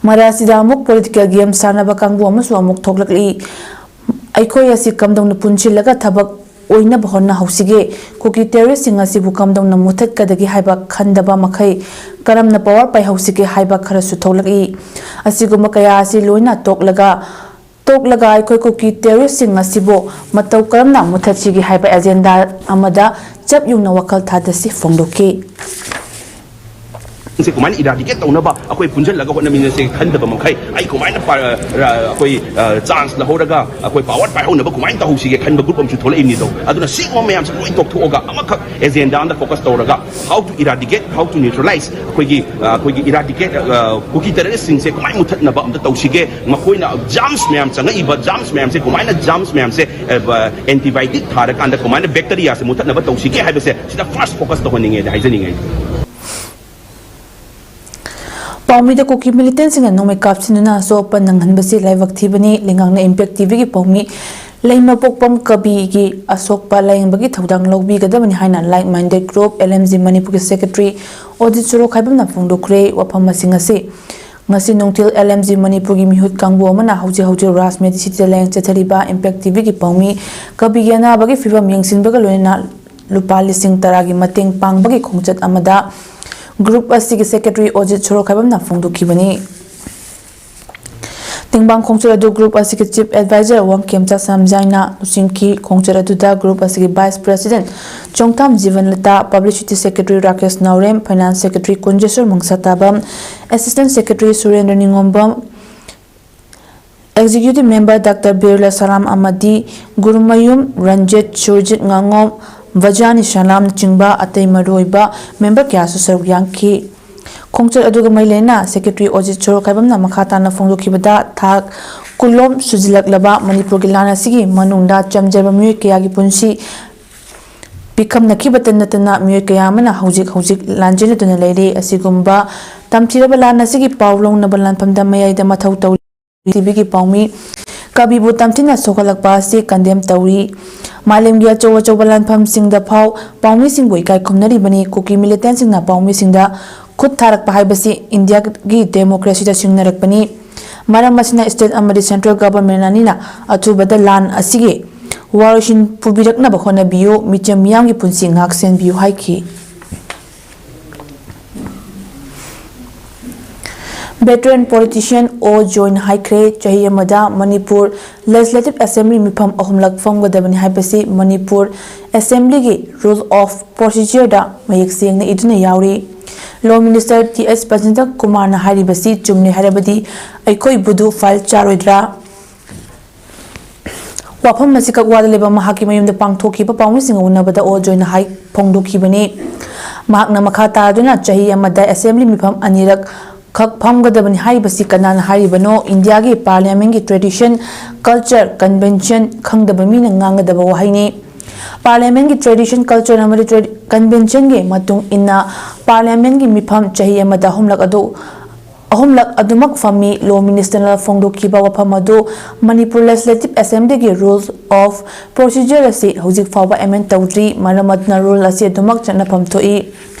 ꯃꯔꯛ ꯑꯁꯤꯗ ꯑꯃꯨꯛ political game ꯁꯥꯟꯅꯕ ꯀꯥꯡꯕꯨ ꯑꯃꯁꯨ ꯑꯃꯨꯛ ꯊꯣꯛꯂꯛꯂꯤ꯫ ꯑꯩꯈꯣꯏ ꯑꯁꯤ ꯀꯝꯗꯧꯅ ꯄꯨꯟꯁꯤꯜꯂꯒ ꯊꯕꯛ ꯑꯣꯏꯅꯕ ꯍꯣꯠꯅꯍꯧꯁꯤꯒꯦ? ꯀꯨꯀꯤ terroristꯁꯤꯡ ꯑꯁꯤꯕꯨ ꯀꯝꯗꯧꯅ ꯃꯨꯊꯠꯀꯗꯒꯦ ꯍꯥꯏꯕ ꯈꯟꯗꯕ ꯃꯈꯩ ꯀꯔꯝꯅ power ꯄꯥꯏꯍꯧꯁꯤꯒꯦ ꯍꯥꯏꯕ ꯈꯔꯁꯨ ꯊꯣꯛꯂꯛꯏ꯫ ꯑꯁꯤꯒꯨꯝꯕ ꯀꯌꯥ ꯑꯁꯤ ꯂꯣꯏꯅ ꯇꯣꯛꯂꯒ, ꯇꯣꯛꯂꯒ ꯑꯩꯈꯣꯏ ꯀꯨꯀꯤ terroristꯁꯤꯡ ꯑꯁꯤꯕꯨ ꯃꯇꯧ ꯀꯔꯝꯅ ꯃꯨꯊꯠꯁꯤꯒꯦ ꯍꯥꯏꯕ agenda ꯑꯃꯗ ꯆꯞ ꯌꯨꯡꯅ ꯋꯥꯈꯜ ꯊꯥꯗꯁꯤ ꯐꯣꯡꯗꯣꯛꯈꯤ꯫ ꯁꯦ ꯀꯃꯥꯏꯅ eradicate ꯇꯧꯅꯕ ꯑꯩꯈꯣꯏ ꯄꯨꯟꯁꯤꯜꯂꯒ ꯍꯣꯠꯅꯃꯤꯟꯅꯁꯦ ꯈꯟꯗꯕ ꯃꯈꯩ ꯑꯩ ꯀꯃꯥꯏꯅ ꯄꯥ-, ꯑ, ꯑꯩꯈꯣꯏ, ꯑ, chance ꯂꯧꯍꯧꯔꯒ ꯑꯩꯈꯣꯏ power ꯄꯥꯏꯍꯧꯅꯕ ꯀꯃꯥꯏꯅ ꯇꯧꯍꯧꯁꯤꯒꯦ ꯈꯟꯕ group ꯑꯃꯁꯨ ꯊꯣꯛꯂꯛꯏꯕꯅꯤꯗꯣ꯫ ꯑꯗꯨꯅ ꯁꯤꯒꯨꯝꯕ ꯃꯌꯥꯝꯁꯦ ꯂꯣꯏ ꯇꯣꯛꯊꯣꯛꯑꯒ ꯑꯃꯈꯛ agenda ꯑꯃꯗ focus ꯇꯧꯔꯒ how to eradicate, how to neutralize, ꯑꯩꯈꯣꯏꯒꯤ, ꯑ, ꯑꯩꯈꯣꯏꯒꯤ eradicate, ꯑ, ꯀꯨꯀꯤ terroristꯁꯤꯡꯁꯦ ꯀꯃꯥꯏꯅ ꯃꯨꯊꯠꯅꯕ ꯑꯝꯇ ꯇꯧꯁꯤꯒꯦ, ꯃꯈꯣꯏꯅ germs ꯃꯌꯥꯝ ꯆꯪꯉꯛꯏꯕ germs ꯃꯌꯥꯝꯁꯦ ꯀꯃꯥꯏꯅ germs ꯃꯌꯥꯝꯁꯦ, ꯑ, antibiotic ꯊꯥꯔꯀꯥꯟꯗ ꯀꯃꯥꯏꯅ bacteriaꯁꯦ ꯃꯨꯊꯠꯅꯕ ꯇꯧꯁꯤꯒꯦ ꯍꯥꯏꯕꯁꯦ ꯁꯤꯗ first focus ꯇꯧꯍꯟꯅꯤꯡꯉꯦ ꯍꯥꯏꯖꯅꯤꯡꯉꯦ꯫ ꯄꯥꯎꯃꯤꯗ ꯀꯨꯀꯤ militantꯁꯤꯡꯅ ꯅꯣꯡꯃꯩ ꯀꯥꯞꯁꯤꯟꯗꯨꯅ ꯑꯁꯣꯛ ꯑꯄꯟ ꯅꯪꯍꯟꯕꯁꯤ ꯂꯥꯏꯕꯛ ꯊꯤꯕꯅꯤ꯫ ꯂꯩꯉꯥꯛꯅ Impact TVꯒꯤ ꯄꯥꯎꯃꯤ ꯂꯩꯃꯄꯣꯛꯄꯝ ꯀꯕꯤꯒꯤ ꯑꯁꯣꯛꯄ ꯂꯥꯌꯦꯡꯕꯒꯤ ꯊꯧꯗꯥꯡ ꯂꯧꯕꯤꯒꯗꯕꯅꯤ ꯍꯥꯏꯅ Like Minded Group, LMG ꯃꯅꯤꯄꯨꯔꯒꯤ secretary ꯑꯣꯖꯤꯠ ꯁꯣꯔꯣꯈꯥꯏꯕꯝꯅ ꯐꯣꯡꯗꯣꯛꯈ꯭ꯔꯦ꯫ ꯋꯥꯐꯝ ꯑꯁꯤꯡ ꯑꯁꯤ ꯉꯁꯤ ꯅꯨꯡꯊꯤꯜ LMG ꯃꯅꯤꯄꯨꯔꯒꯤ ꯃꯤꯍꯨꯠ ꯀꯥꯡꯕꯨ ꯑꯃꯅ ꯍꯧꯖꯤꯛ ꯍꯧꯖꯤꯛ Raj Medicityꯗ ꯂꯥꯌꯦꯡ ꯆꯠꯊꯔꯤꯕ Impact TVꯒꯤ ꯄꯥꯎꯃꯤ ꯀꯕꯤꯒꯤ ꯑꯅꯥꯕꯒꯤ ꯐꯤꯕꯝ ꯌꯦꯡꯁꯤꯟꯕꯒ ꯂꯣꯏꯅꯅ ꯂꯨꯄꯥ ꯂꯤꯁꯤꯡ ꯇꯔꯥꯒꯤ ꯃꯇꯦꯡ ꯄꯥꯡꯕꯒꯤ ꯈꯣꯡꯆꯠ ꯑꯃꯗ group ꯑꯁꯤꯒꯤ secretary ꯑꯣꯖꯤꯠ ꯁꯣꯔꯣꯈꯥꯏꯕꯝꯅ ꯐꯣꯡꯗꯣꯛꯈꯤꯕꯅꯤ꯫ ꯇꯦꯡꯕꯥꯡ ꯈꯣꯡꯆꯠ ꯑꯗꯨ group ꯑꯁꯤꯒꯤ chief advisor ꯋꯥꯡꯈꯦꯝꯆꯥ ꯁꯝꯖꯥꯏꯅ ꯂꯨꯆꯤꯡꯈꯤ꯫ ꯈꯣꯡꯆꯠ ꯑꯗꯨꯗ group ꯑꯁꯤꯒꯤ vice president Chongtham Jibanlata, publicity secretary Rakesh Naorem, finance secretary Kunjesor Mangshatabam, assistant secretary Surendra Ningombam, executive member doctor Birla Salam ꯑꯃꯗꯤ ꯒꯨꯔꯨꯃꯌꯨꯝ ꯔꯟꯖꯤꯠ, ꯁꯨꯔꯖꯤꯠ ꯉꯥꯉꯣꯝ, ꯕꯖꯥꯅꯤ ꯁꯂꯥꯝꯅꯆꯤꯡꯕ ꯑꯇꯩ ꯃꯔꯨꯑꯣꯏꯕ member ꯀꯌꯥꯁꯨ ꯁꯔꯨꯛ ꯌꯥꯈꯤ꯫ ꯈꯣꯡꯆꯠ ꯑꯗꯨꯒ ꯃꯔꯤ ꯂꯩꯅꯅ secretary ꯑꯣꯖꯤꯠ ꯁꯣꯔꯣꯈꯥꯏꯕꯝꯅ ꯃꯈꯥ ꯇꯥꯅ ꯐꯣꯡꯗꯣꯛꯈꯤꯕꯗ, ꯊꯥ ꯀꯨꯟꯂꯣꯝ ꯁꯨꯖꯤꯜꯂꯛꯂꯕ ꯃꯅꯤꯄꯨꯔꯒꯤ ꯂꯥꯟ ꯑꯁꯤꯒꯤ ꯃꯅꯨꯡꯗ ꯆꯝꯖꯕ ꯃꯤꯑꯣꯏ ꯀꯌꯥꯒꯤ ꯄꯨꯟꯁꯤ ꯄꯤꯛꯈꯝꯅꯈꯤꯕꯇ ꯅꯠꯇꯅ ꯃꯤꯑꯣꯏ ꯀꯌꯥ ꯑꯃꯅ ꯍꯧꯖꯤꯛ ꯍꯧꯖꯤꯛ ꯂꯥꯟꯖꯦꯟꯅꯗꯨꯅ ꯂꯩꯔꯤ꯫ ꯑꯁꯤꯒꯨꯝꯕ ꯇꯝꯊꯤꯔꯕ ꯂꯥꯟ ꯑꯁꯤꯒꯤ ꯄꯥꯎ ꯂꯧꯅꯕ ꯂꯥꯟꯐꯝꯗ ꯃꯌꯥꯏꯗ ꯃꯊꯧ ꯇꯧꯔꯤ ꯄ꯭ꯔꯤꯊꯤꯕꯤꯒꯤ ꯄꯥꯎꯃꯤ ꯀꯕꯤꯕꯨ ꯇꯝꯊꯤꯅ ꯁꯣꯛꯍꯜꯂꯛꯄ ꯑꯁꯤ ꯀꯟꯗꯦꯝ ꯇꯧꯔꯤ꯫ ꯃꯥꯂꯦꯝꯒꯤ ꯑꯆꯧ ꯑꯆꯧꯕ ꯂꯥꯟꯐꯝꯁꯤꯡꯗ ꯐꯥꯎ ꯄꯥꯎꯃꯤꯁꯤꯡꯕꯨ ꯏꯀꯥꯏ ꯈꯨꯝꯅꯔꯤꯕꯅꯤ꯫ ꯀꯨꯀꯤ ꯃꯤꯂꯤꯇꯦꯟꯁꯤꯡꯅ ꯄꯥꯎꯃꯤꯁꯤꯡꯗ ꯈꯨꯠ ꯊꯥꯔꯛꯄ ꯍꯥꯏꯕꯁꯤ ꯏꯟꯗꯤꯌꯥꯒꯤ ꯗꯦꯃꯣꯀ꯭ꯔꯦꯁꯤꯗ ꯁꯤꯡꯅꯔꯛꯄꯅꯤ꯫ ꯃꯔꯝ ꯑꯁꯤꯅ ꯁ꯭ꯇꯦꯠ ꯑꯃꯗꯤ ꯁꯦꯟꯇ꯭ꯔꯦꯜ ꯒꯚꯔꯟꯃꯦꯟꯠ ꯑꯅꯤꯅ ꯑꯊꯨꯕꯗ ꯂꯥꯟ ꯑꯁꯤꯒꯤ ꯋꯥꯔꯣꯏꯁꯤꯟ ꯄꯨꯕꯤꯔꯛꯅꯕ ꯍꯣꯠꯅꯕꯤꯌꯨ꯫ ꯃꯤꯆꯝ ꯃꯤꯌꯥꯝꯒꯤ ꯄꯨꯟꯁꯤ ꯉꯥꯛ ꯁꯦꯟꯕꯤꯌꯨ ꯍꯥꯏꯈꯤ꯫ ꯚꯦꯇꯔꯦꯟ ꯄꯣꯂꯤꯇꯤꯁꯤꯌꯥꯟ ꯑꯣ ꯖꯣꯏꯟ ꯍꯥꯏꯈ꯭ꯔꯦ, ꯆꯍꯤ ꯑꯃꯗ ꯃꯅꯤꯄꯨꯔ ꯂꯦꯖꯤꯁꯂꯦꯇꯤꯚ ꯑꯦꯁꯦꯝꯕ꯭ꯂꯤ ꯃꯤꯐꯝ ꯑꯍꯨꯝꯂꯛ ꯐꯝꯒꯗꯕꯅꯤ ꯍꯥꯏꯕꯁꯤ ꯃꯅꯤꯄꯨꯔ ꯑꯦꯁꯦꯝꯕ꯭ꯂꯤꯒꯤ ꯔꯨꯜ ꯑꯣꯐ ꯄ꯭ꯔꯣꯁꯤꯖꯔꯗ ꯃꯌꯦꯛ ꯁꯦꯡꯅ ꯏꯗꯨꯅ ꯌꯥꯎꯔꯤ꯫ ꯂꯣ ꯃꯤꯅꯤꯁꯇꯔ ꯇꯤ ꯑꯦꯁ ꯄ꯭ꯔꯁꯟꯇ ꯀꯨꯃꯥꯔꯅ ꯍꯥꯏꯔꯤꯕꯁꯤ ꯆꯨꯝꯂꯦ ꯍꯥꯏꯔꯕꯗꯤ ꯑꯩꯈꯣꯏꯕꯨꯗꯨ ꯐꯥꯏꯜ ꯆꯥꯔꯣꯏꯗ꯭ꯔꯥ? ꯋꯥꯐꯝ ꯑꯁꯤ ꯀꯛꯋꯥꯗ ꯂꯩꯕ ꯃꯍꯥꯛꯀꯤ ꯃꯌꯨꯝꯗ ꯄꯥꯡꯊꯣꯛꯈꯤꯕ ꯄꯥꯎꯃꯤꯁꯤꯡꯒ ꯎꯅꯕꯗ ꯑꯣ ꯖꯣꯏꯅ ꯍꯥꯏ ꯐꯣꯡꯗꯣꯛꯈꯤꯕꯅꯤ꯫ ꯃꯍꯥꯛꯅ ꯃꯈꯥ ꯇꯥꯗꯨꯅ ꯆꯍꯤ ꯑꯃꯗ ꯑꯦꯁꯦꯝꯕ꯭ꯂꯤ ꯃꯤꯐꯝ ꯑꯅꯤꯔꯛ ꯈꯛ ꯐꯝꯒꯗꯕꯅꯤ ꯍꯥꯏꯔꯤꯕꯁꯤ ꯀꯅꯥꯅ ꯍꯥꯏꯔꯤꯕꯅꯣ? ꯏꯟꯗꯤꯌꯥꯒꯤ ꯄꯥꯔꯂꯤꯌꯥꯃꯦꯟꯒꯤ ꯇ꯭ꯔꯦꯗꯤꯁꯟ, ꯀꯜꯆꯔ, ꯀꯟꯚꯦꯟꯁꯟ ꯈꯪꯗꯕ ꯃꯤꯅ ꯉꯥꯡꯒꯗꯕ ꯋꯥꯍꯩꯅꯤ꯫ ꯄꯥꯔꯂꯤꯌꯥꯃꯦꯟꯒꯤ ꯇ꯭ꯔꯦꯗꯤꯁꯟ, ꯀꯜꯆꯔ ꯑꯃꯗꯤ ꯇ꯭ꯔꯦ-, ꯀꯟꯚꯦꯟꯁꯟꯒꯤ ꯃꯇꯨꯡ ꯏꯟꯅ ꯄꯥꯔꯂꯤꯌꯥꯃꯦꯟꯒꯤ ꯃꯤꯐꯝ ꯆꯍꯤ ꯑꯃꯗ ꯑꯍꯨꯝꯂꯛ ꯑꯗꯨ ꯑꯍꯨꯝꯂꯛ ꯑꯗꯨꯃꯛ ꯐꯝꯃꯤ꯫ ꯂꯣ ꯃꯤꯅꯤꯁꯇꯔꯅ ꯐꯣꯡꯗꯣꯛꯈꯤꯕ ꯋꯥꯐꯝ ꯑꯗꯨ ꯃꯅꯤꯄꯨꯔ ꯂꯦꯖꯤꯁꯂꯦꯇꯤꯚ ꯑꯦꯁꯦꯝꯕ꯭ꯂꯤꯒꯤ ꯔꯨꯜꯁ ꯑꯣꯐ ꯄ꯭ꯔꯣꯁꯤꯖꯔ ꯑꯁꯤ ꯍꯧꯖꯤꯛ ꯐꯥꯎꯕ ꯑꯦꯃꯦꯟ ꯇꯧꯗ꯭ꯔꯤ꯫ ꯃꯔꯝ ꯑꯗꯨꯅ ꯔꯨꯜ ꯑꯁꯤ ꯑꯗꯨꯃꯛ ꯆꯠꯅꯐꯝ ꯊꯣꯛꯏ꯫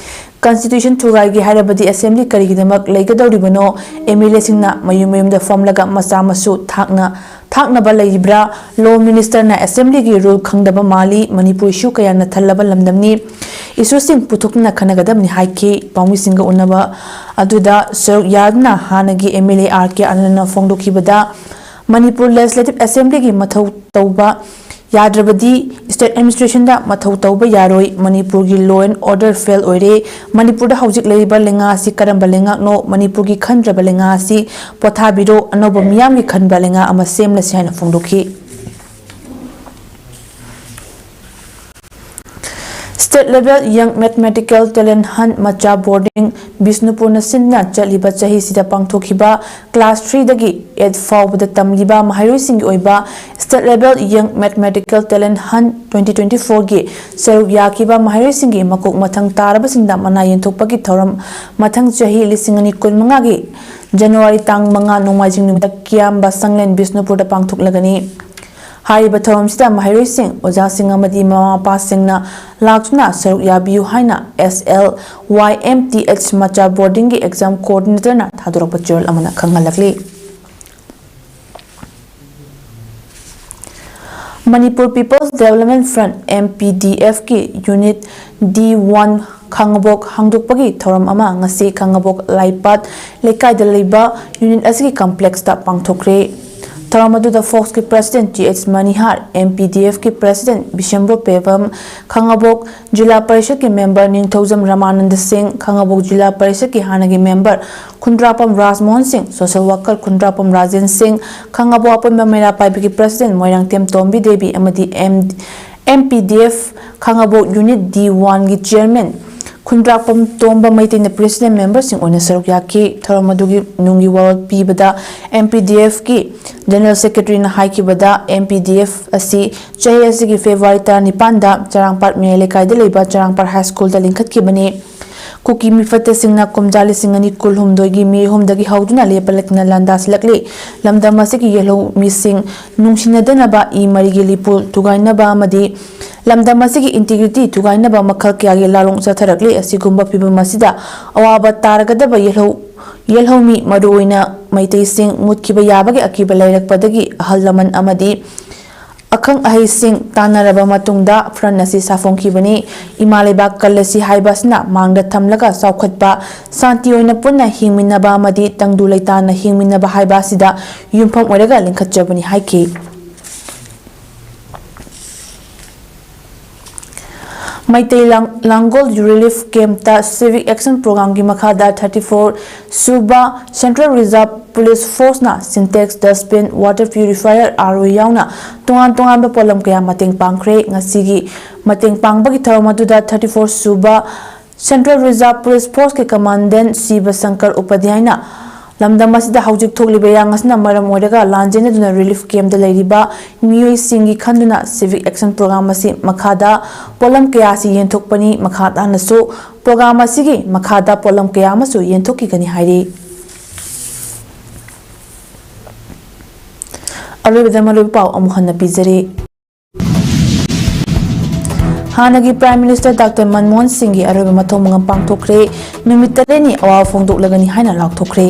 ꯀꯟꯁꯇꯤꯇ꯭ꯌꯨꯁꯟ ꯊꯨꯒꯥꯏꯒꯦ ꯍꯥꯏꯔꯕꯗꯤ ꯑꯦꯁꯦꯝꯕ꯭ꯂꯤ ꯀꯔꯤꯒꯤꯗꯃꯛ ꯂꯩꯒꯗꯧꯔꯤꯕꯅꯣ? ꯑꯦꯝ ꯑꯦꯜ ꯑꯦꯁꯤꯡꯅ ꯃꯌꯨꯝ ꯃꯌꯨꯝꯗ ꯐꯝꯂꯒ ꯃꯆꯥ ꯃꯁꯨ ꯊꯥꯛꯅ ꯊꯥꯛꯅꯕ ꯂꯩꯔꯤꯕ꯭ꯔꯥ? ꯂꯣ ꯃꯤꯅꯤꯁꯇꯔꯅ ꯑꯦꯁꯦꯝꯕ꯭ꯂꯤꯒꯤ ꯔꯨꯜ ꯈꯪꯗꯕ ꯃꯥꯜꯂꯤ꯫ ꯃꯅꯤꯄꯨꯔ ꯏꯁꯨ ꯀꯌꯥꯅ ꯊꯜꯂꯕ ꯂꯝꯗꯝꯅꯤ꯫ ꯏꯁꯨꯁꯤꯡ ꯄꯨꯊꯣꯛꯇꯨꯅ ꯈꯟꯅꯒꯗꯕꯅꯤ ꯍꯥꯏꯈꯤ꯫ ꯄꯥꯎꯃꯤꯁꯤꯡꯒ ꯎꯅꯕ ꯑꯗꯨꯗ ꯁꯔꯨꯛ ꯌꯥꯗꯨꯅ ꯍꯥꯟꯅꯒꯤ M L A R K ꯑꯅꯟꯗꯅ ꯐꯣꯡꯗꯣꯛꯈꯤꯕꯗ, ꯃꯅꯤꯄꯨꯔ ꯂꯦꯖꯤꯁꯂꯦꯇꯤꯚ ꯑꯦꯁꯦꯝꯕ꯭ꯂꯤꯒꯤ ꯃꯊꯧ ꯇꯧꯕ ꯌꯥꯗ꯭ꯔꯕꯗꯤ ꯁ꯭ꯇꯦꯠ ꯑꯦꯗꯃꯤꯅꯤꯁꯇ꯭ꯔꯦꯁꯟꯗ ꯃꯊꯧ ꯇꯧꯕ ꯌꯥꯔꯣꯏ꯫ ꯃꯅꯤꯄꯨꯔꯒꯤ ꯂꯣ ꯑꯦꯟ ꯑꯣꯔꯗꯔ ꯐꯦꯜ ꯑꯣꯏꯔꯦ꯫ ꯃꯅꯤꯄꯨꯔꯗ ꯍꯧꯖꯤꯛ ꯂꯩꯔꯤꯕ ꯂꯩꯉꯥꯛ ꯑꯁꯤ ꯀꯔꯝꯕ ꯂꯩꯉꯥꯛꯅꯣ? ꯃꯅꯤꯄꯨꯔꯒꯤ ꯈꯟꯗ꯭ꯔꯕ ꯂꯩꯉꯥꯛ ꯑꯁꯤ ꯄꯣꯊꯥꯕꯤꯔꯣ, ꯑꯅꯧꯕ ꯃꯤꯌꯥꯝꯒꯤ ꯈꯟꯕ ꯂꯩꯉꯥꯛ ꯑꯃ ꯁꯦꯝꯂꯁꯤ ꯍꯥꯏꯅ ꯐꯣꯡꯗꯣꯛꯈꯤ꯫ State Level Young Mathematical Talent Hunt ꯃꯆꯥ Boarding, ꯕꯤꯁꯅꯨꯄꯨꯔꯅ ꯁꯤꯟꯗꯨꯅ ꯆꯠꯂꯤꯕ ꯆꯍꯤꯁꯤꯗ ꯄꯥꯡꯊꯣꯛꯈꯤꯕ class three ꯗꯒꯤ eight ꯐꯥꯎꯕꯗ ꯇꯝꯂꯤꯕ ꯃꯍꯩꯔꯣꯏꯁꯤꯡꯒꯤ ꯑꯣꯏꯕ State Level Young Mathematical Talent Hunt twenty twenty-four ꯒꯤ ꯁꯔꯨꯛ ꯌꯥꯈꯤꯕ ꯃꯍꯩꯔꯣꯏꯁꯤꯡꯒꯤ ꯃꯀꯣꯛ ꯃꯊꯪ ꯇꯥꯔꯕꯁꯤꯡꯗ ꯃꯅꯥ ꯌꯦꯟꯊꯣꯛꯄꯒꯤ ꯊꯧꯔꯝ ꯃꯊꯪ ꯆꯍꯤ ꯂꯤꯁꯤꯡ ꯑꯅꯤ ꯀꯨꯟꯃꯉꯥꯒꯤ January ꯇꯥꯡ ꯃꯉꯥ ꯅꯣꯡꯃꯥꯏꯖꯤꯡ ꯅꯨꯃꯤꯠꯇ ꯀꯤꯌꯥꯝꯕ ꯁꯪꯂꯦꯟ ꯕꯤꯁꯅꯨꯄꯨꯔꯗ ꯄꯥꯡꯊꯣꯛꯂꯒꯅꯤ꯫ ꯍꯥꯏꯔꯤꯕ ꯊꯧꯔꯝꯁꯤꯗ ꯃꯍꯩꯔꯣꯏꯁꯤꯡ, ꯑꯣꯖꯥꯁꯤꯡ ꯑꯃꯗꯤ ꯃꯃꯥ ꯃꯄꯥꯁꯤꯡꯅ ꯂꯥꯛꯇꯨꯅ ꯁꯔꯨꯛ ꯌꯥꯕꯤꯌꯨ ꯍꯥꯏꯅ S L Y M T H ꯃꯆꯥ Boarding ꯒꯤ Exam Coordinator ꯅ ꯊꯥꯗꯣꯔꯛꯄ ꯆꯦꯔꯣꯜ ꯑꯃꯅ ꯈꯪꯍꯜꯂꯛꯂꯤ꯫ Manipur People's Development Front, M P D F ꯀꯤ Unit D one ꯈꯥꯉꯕꯣꯛ ꯍꯥꯡꯗꯣꯛꯄꯒꯤ ꯊꯧꯔꯝ ꯑꯃ ꯉꯁꯤ ꯈꯥꯉꯕꯣꯛ ꯂꯥꯏꯄꯥꯠ ꯂꯩꯀꯥꯏꯗ ꯂꯩꯕ unit ꯑꯁꯤꯒꯤ complex ꯇ ꯄꯥꯡꯊꯣꯛꯈ꯭ꯔꯦ꯫ ꯊꯧꯔꯝ ꯑꯗꯨꯗ ꯐꯣꯛꯁꯀꯤ President Th Manihar, M P D F ꯀꯤ President ꯕꯤꯁꯦꯝꯕꯨ ꯄꯦꯕꯝ, ꯈꯥꯉꯕꯣꯛ ꯖꯤꯂꯥ ꯄꯔꯤꯁꯠꯀꯤ member ꯅꯤꯡꯊꯧꯖꯝ ꯔꯃꯥꯅꯟꯗ ꯁꯤꯡ, ꯈꯥꯉꯕꯣꯛ ꯖꯤꯂꯥ ꯄꯔꯤꯁꯠꯀꯤ ꯍꯥꯟꯅꯒꯤ member ꯈꯨꯟꯗ꯭ꯔꯥꯛꯄꯝ ꯔꯥꯖꯃꯣꯍꯟ ꯁꯤꯡ, social worker ꯈꯨꯟꯗ꯭ꯔꯥꯛꯄꯝ ꯔꯥꯖꯦꯟ ꯁꯤꯡ, ꯈꯥꯉꯕꯣꯛ ꯑꯄꯨꯟꯕ ꯃꯩꯔꯥ ꯄꯥꯏꯕꯤꯒꯤ President ꯃꯣꯏꯔꯥꯡꯊꯦꯝ ꯇꯣꯝꯕꯤ ꯗꯦꯕꯤ ꯑꯃꯗꯤ M, M P D F ꯈꯥꯉꯕꯣꯛ Unit D one ꯒꯤ Chairman ꯈꯨꯟꯗ꯭ꯔꯥꯛꯄꯝ ꯇꯣꯝꯕ ꯃꯩꯇꯩꯅ President member ꯁꯤꯡ ꯑꯣꯏꯅ ꯁꯔꯨꯛ ꯌꯥꯈꯤ꯫ ꯊꯧꯔꯝ ꯑꯗꯨꯒꯤ ꯅꯨꯡꯒꯤ ꯋꯥꯔꯣꯜ ꯄꯤꯕꯗ M P D F ꯀꯤ General Secretary ꯅ ꯍꯥꯏꯈꯤꯕꯗ, M P D F ꯑꯁꯤ ꯆꯍꯤ ꯑꯁꯤꯒꯤ February ꯇꯔꯥꯅꯤꯄꯥꯟꯗ ꯆꯔꯥꯡꯄꯥꯠ ꯃꯌꯥꯏ ꯂꯩꯀꯥꯏꯗ ꯂꯩꯕ ꯆꯔꯥꯡꯄꯥꯠ High School ꯗ ꯂꯤꯡꯈꯠꯈꯤꯕꯅꯤ꯫ ꯀꯨꯀꯤ ꯃꯤꯐꯠꯇꯁꯤꯡꯅ ꯀꯨꯝꯖꯥ ꯂꯤꯁꯤꯡ ꯑꯅꯤ ꯀꯨꯟꯍꯨꯝꯗꯣꯏꯒꯤ May ꯑꯍꯨꯝꯗꯒꯤ ꯍꯧꯗꯨꯅ ꯂꯦꯞꯄ ꯂꯩꯇꯅ ꯂꯥꯟꯗꯥ ꯁꯤꯜꯂꯛꯂꯤ꯫ ꯂꯝꯗꯝ ꯑꯁꯤꯒꯤ ꯌꯦꯜꯍꯧꯃꯤꯁꯤꯡ ꯅꯨꯡꯁꯤꯅꯗꯅꯕ, ꯏ ꯃꯔꯤꯒꯤ ꯂꯤꯄꯨ ꯊꯨꯒꯥꯏꯅꯕ ꯑꯃꯗꯤ ꯂꯝꯗꯝ ꯑꯁꯤꯒꯤ integrity ꯊꯨꯒꯥꯏꯅꯕ ꯃꯈꯜ ꯀꯌꯥꯒꯤ ꯂꯥꯂꯣꯡ ꯆꯠꯊꯔꯛꯂꯤ꯫ ꯑꯁꯤꯒꯨꯝꯕ ꯐꯤꯚꯝ ꯑꯁꯤꯗ ꯑꯋꯥꯕ ꯇꯥꯔꯒꯗꯕ ꯌꯦꯜꯍꯧ, ꯌꯦꯜꯍꯧꯃꯤ, ꯃꯔꯨꯑꯣꯏꯅ ꯃꯩꯇꯩꯁꯤꯡ ꯃꯨꯠꯈꯤꯕ ꯌꯥꯕꯒꯤ ꯑꯀꯤꯕ ꯂꯩꯔꯛꯄꯗꯒꯤ ꯑꯍꯜ ꯂꯃꯟ ꯑꯃꯗꯤ ꯑꯈꯪ ꯑꯍꯩꯁꯤꯡ ꯇꯥꯟꯅꯔꯕ ꯃꯇꯨꯡꯗ front ꯑꯁꯤ ꯁꯥꯐꯣꯡꯈꯤꯕꯅꯤ꯫ ꯏꯃꯥ ꯂꯩꯕꯥꯛ ꯀꯜꯂꯁꯤ ꯍꯥꯏꯕ ꯑꯁꯤꯅ ꯃꯥꯡꯗ ꯊꯝꯂꯒ ꯆꯥꯎꯈꯠꯄ, ꯁꯥꯟꯇꯤ ꯑꯣꯏꯅ ꯄꯨꯟꯅ ꯍꯤꯡꯃꯤꯟꯅꯕ ꯑꯃꯗꯤ ꯇꯪꯗꯨ ꯂꯩꯇꯥꯅ ꯍꯤꯡꯃꯤꯟꯅꯕ ꯍꯥꯏꯕ ꯑꯁꯤꯗ ꯌꯨꯝꯐꯝ ꯑꯣꯏꯔꯒ ꯂꯤꯡꯈꯠꯆꯕꯅꯤ ꯍꯥꯏꯈꯤ꯫ ꯃꯩꯇꯩ ꯂꯥꯡ-, ꯂꯥꯡꯒꯣꯜ ꯔꯤꯂꯤꯐ ꯀꯦꯝꯞꯇ ꯁꯤꯚꯤꯛ ꯑꯦꯛꯁꯟ ꯄ꯭ꯔꯣꯒ꯭ꯔꯥꯝꯒꯤ ꯃꯈꯥꯗ ꯊꯥꯔꯇꯤ ꯐꯣꯔ ꯁꯨꯕ ꯁꯦꯟꯇ꯭ꯔꯦꯜ ꯔꯤꯖꯥꯔꯚ ꯄꯨꯂꯤꯁ ꯐꯣꯔꯁꯅ ꯁꯤꯟꯇꯦꯛꯁ, ꯗꯁꯕꯤꯟ, ꯋꯥꯇꯔ ꯄ꯭ꯌꯨꯔꯤꯐꯥꯌꯔ, ꯑꯥꯔ ꯑꯣ ꯌꯥꯎꯅ ꯇꯣꯉꯥꯟ ꯇꯣꯉꯥꯟꯕ ꯄꯣꯠꯂꯝ ꯀꯌꯥ ꯃꯇꯦꯡ ꯄꯥꯡꯈ꯭ꯔꯦ꯫ ꯉꯁꯤꯒꯤ ꯃꯇꯦꯡ ꯄꯥꯡꯕꯒꯤ ꯊꯧꯔꯝ ꯑꯗꯨꯗ ꯊꯥꯔꯇꯤ ꯐꯣꯔ ꯁꯨꯕ ꯁꯦꯟꯇ꯭ꯔꯦꯜ ꯔꯤꯖꯥꯔꯚ ꯄꯨꯂꯤꯁ ꯐꯣꯔꯁꯀꯤ ꯀꯃꯥꯟꯗꯦꯟꯠ ꯁꯤꯕ ꯁꯪꯀꯔ ꯎꯄꯥꯙ꯭ꯌꯥꯌꯅ ꯂꯝꯗꯝ ꯑꯁꯤꯗ ꯍꯧꯖꯤꯛ ꯊꯣꯛꯂꯤꯕ ꯏꯔꯥꯡ ꯑꯁꯤꯅ ꯃꯔꯝ ꯑꯣꯏꯔꯒ ꯂꯥꯟꯖꯦꯟꯅꯗꯨꯅ ꯔꯤꯂꯤꯐ ꯀꯦꯝꯞꯇ ꯂꯩꯔꯤꯕ ꯃꯤꯑꯣꯏꯁꯤꯡꯒꯤ ꯈꯟꯗꯨꯅ ꯁꯤꯚꯤꯛ ꯑꯦꯛꯁꯟ ꯄ꯭ꯔꯣꯒ꯭ꯔꯥꯝ ꯑꯁꯤ ꯃꯈꯥꯗ ꯄꯣꯠꯂꯝ ꯀꯌꯥ ꯑꯁꯤ ꯌꯦꯟꯊꯣꯛꯄꯅꯤ꯫ ꯃꯈꯥ ꯇꯥꯅꯁꯨ ꯄ꯭ꯔꯣꯒ꯭ꯔꯥꯝ ꯑꯁꯤꯒꯤ ꯃꯈꯥꯗ ꯄꯣꯠꯂꯝ ꯀꯌꯥ ꯑꯃꯁꯨ ꯌꯦꯟꯊꯣꯛꯈꯤꯒꯅꯤ ꯍꯥꯏꯔꯤ꯫ ꯑꯔꯣꯏꯕꯗ ꯃꯔꯨꯑꯣꯏꯕ ꯄꯥꯎ ꯑꯃꯨꯛ ꯍꯟꯅ ꯄꯤꯖꯔꯤ꯫ ꯍꯥꯟꯅꯒꯤ ꯄ꯭ꯔꯥꯏꯝ ꯃꯤꯅꯤꯁꯇꯔ ꯗꯥꯛꯇꯔ ꯃꯟꯃꯣꯍꯟ ꯁꯤꯡꯒꯤ ꯑꯔꯣꯏꯕ ꯃꯊꯧ ꯃꯉꯝ ꯄꯥꯡꯊꯣꯛꯈ꯭ꯔꯦ꯫ ꯅꯨꯃꯤꯠ ꯇꯔꯦꯠꯅꯤ ꯑꯋꯥꯕ ꯐꯣꯡꯗꯣꯛꯂꯒꯅꯤ ꯍꯥꯏꯅ ꯂꯥꯎꯊꯣꯛꯈ꯭ꯔꯦ꯫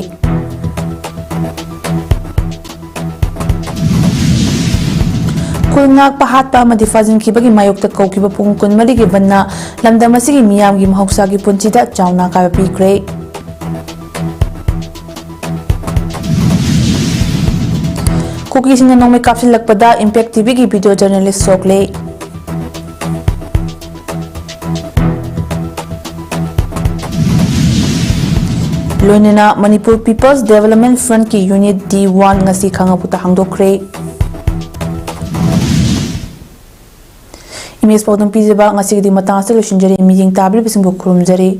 ꯈꯨꯜ ꯉꯥꯛꯄ, ꯍꯥꯠꯄ ꯑꯃꯗꯤ ꯐꯥꯖꯤꯟꯈꯤꯕꯒꯤ ꯃꯥꯌꯣꯛꯇ ꯀꯧꯈꯤꯕ ꯄꯨꯡ ꯀꯨꯟꯃꯔꯤꯒꯤ ꯕꯟꯅ ꯂꯝꯗꯝ ꯑꯁꯤꯒꯤ ꯃꯤꯌꯥꯝꯒꯤ ꯃꯍꯧꯁꯥꯒꯤ ꯄꯨꯟꯁꯤꯗ ꯆꯥꯎꯅ ꯑꯀꯥꯏꯕ ꯄꯤꯈ꯭ꯔꯦ꯫ ꯀꯨꯀꯤꯁꯤꯡꯅ ꯅꯣꯡꯃꯩ ꯀꯥꯞꯁꯤꯜꯂꯛꯄꯗ ꯏꯝꯄꯦꯛ ꯇꯤꯚꯤꯒꯤ ꯚꯤꯗꯤꯑꯣ ꯖꯔꯅꯦꯂꯤꯁ ꯁꯣꯛꯂꯦ꯫ ꯂꯣꯏꯅꯅ ꯃꯅꯤꯄꯨꯔ ꯄꯤꯄꯜꯁ ꯗꯦꯕꯂꯞꯃꯦꯟ ꯐ꯭ꯔꯟꯠꯀꯤ ꯌꯨꯅꯤꯠ ꯗꯤ ꯋꯥꯟ ꯉꯁꯤ ꯈꯥꯡꯉꯕꯣꯛꯇ ꯍꯥꯡꯗꯣꯛꯈ꯭ꯔꯦ꯫ ꯏꯃꯦꯖ ꯄꯥꯎꯗꯝ ꯄꯤꯖꯕ ꯉꯁꯤꯒꯤꯗꯤ ꯃꯇꯥꯡ ꯑꯁꯤꯗ ꯂꯣꯏꯁꯤꯟꯖꯔꯦ꯫ ꯃꯤꯠꯌꯦꯡ ꯇꯥꯕꯤꯔꯤꯕꯁꯤꯡꯕꯨ ꯈꯨꯔꯨꯝꯖꯔꯤ꯫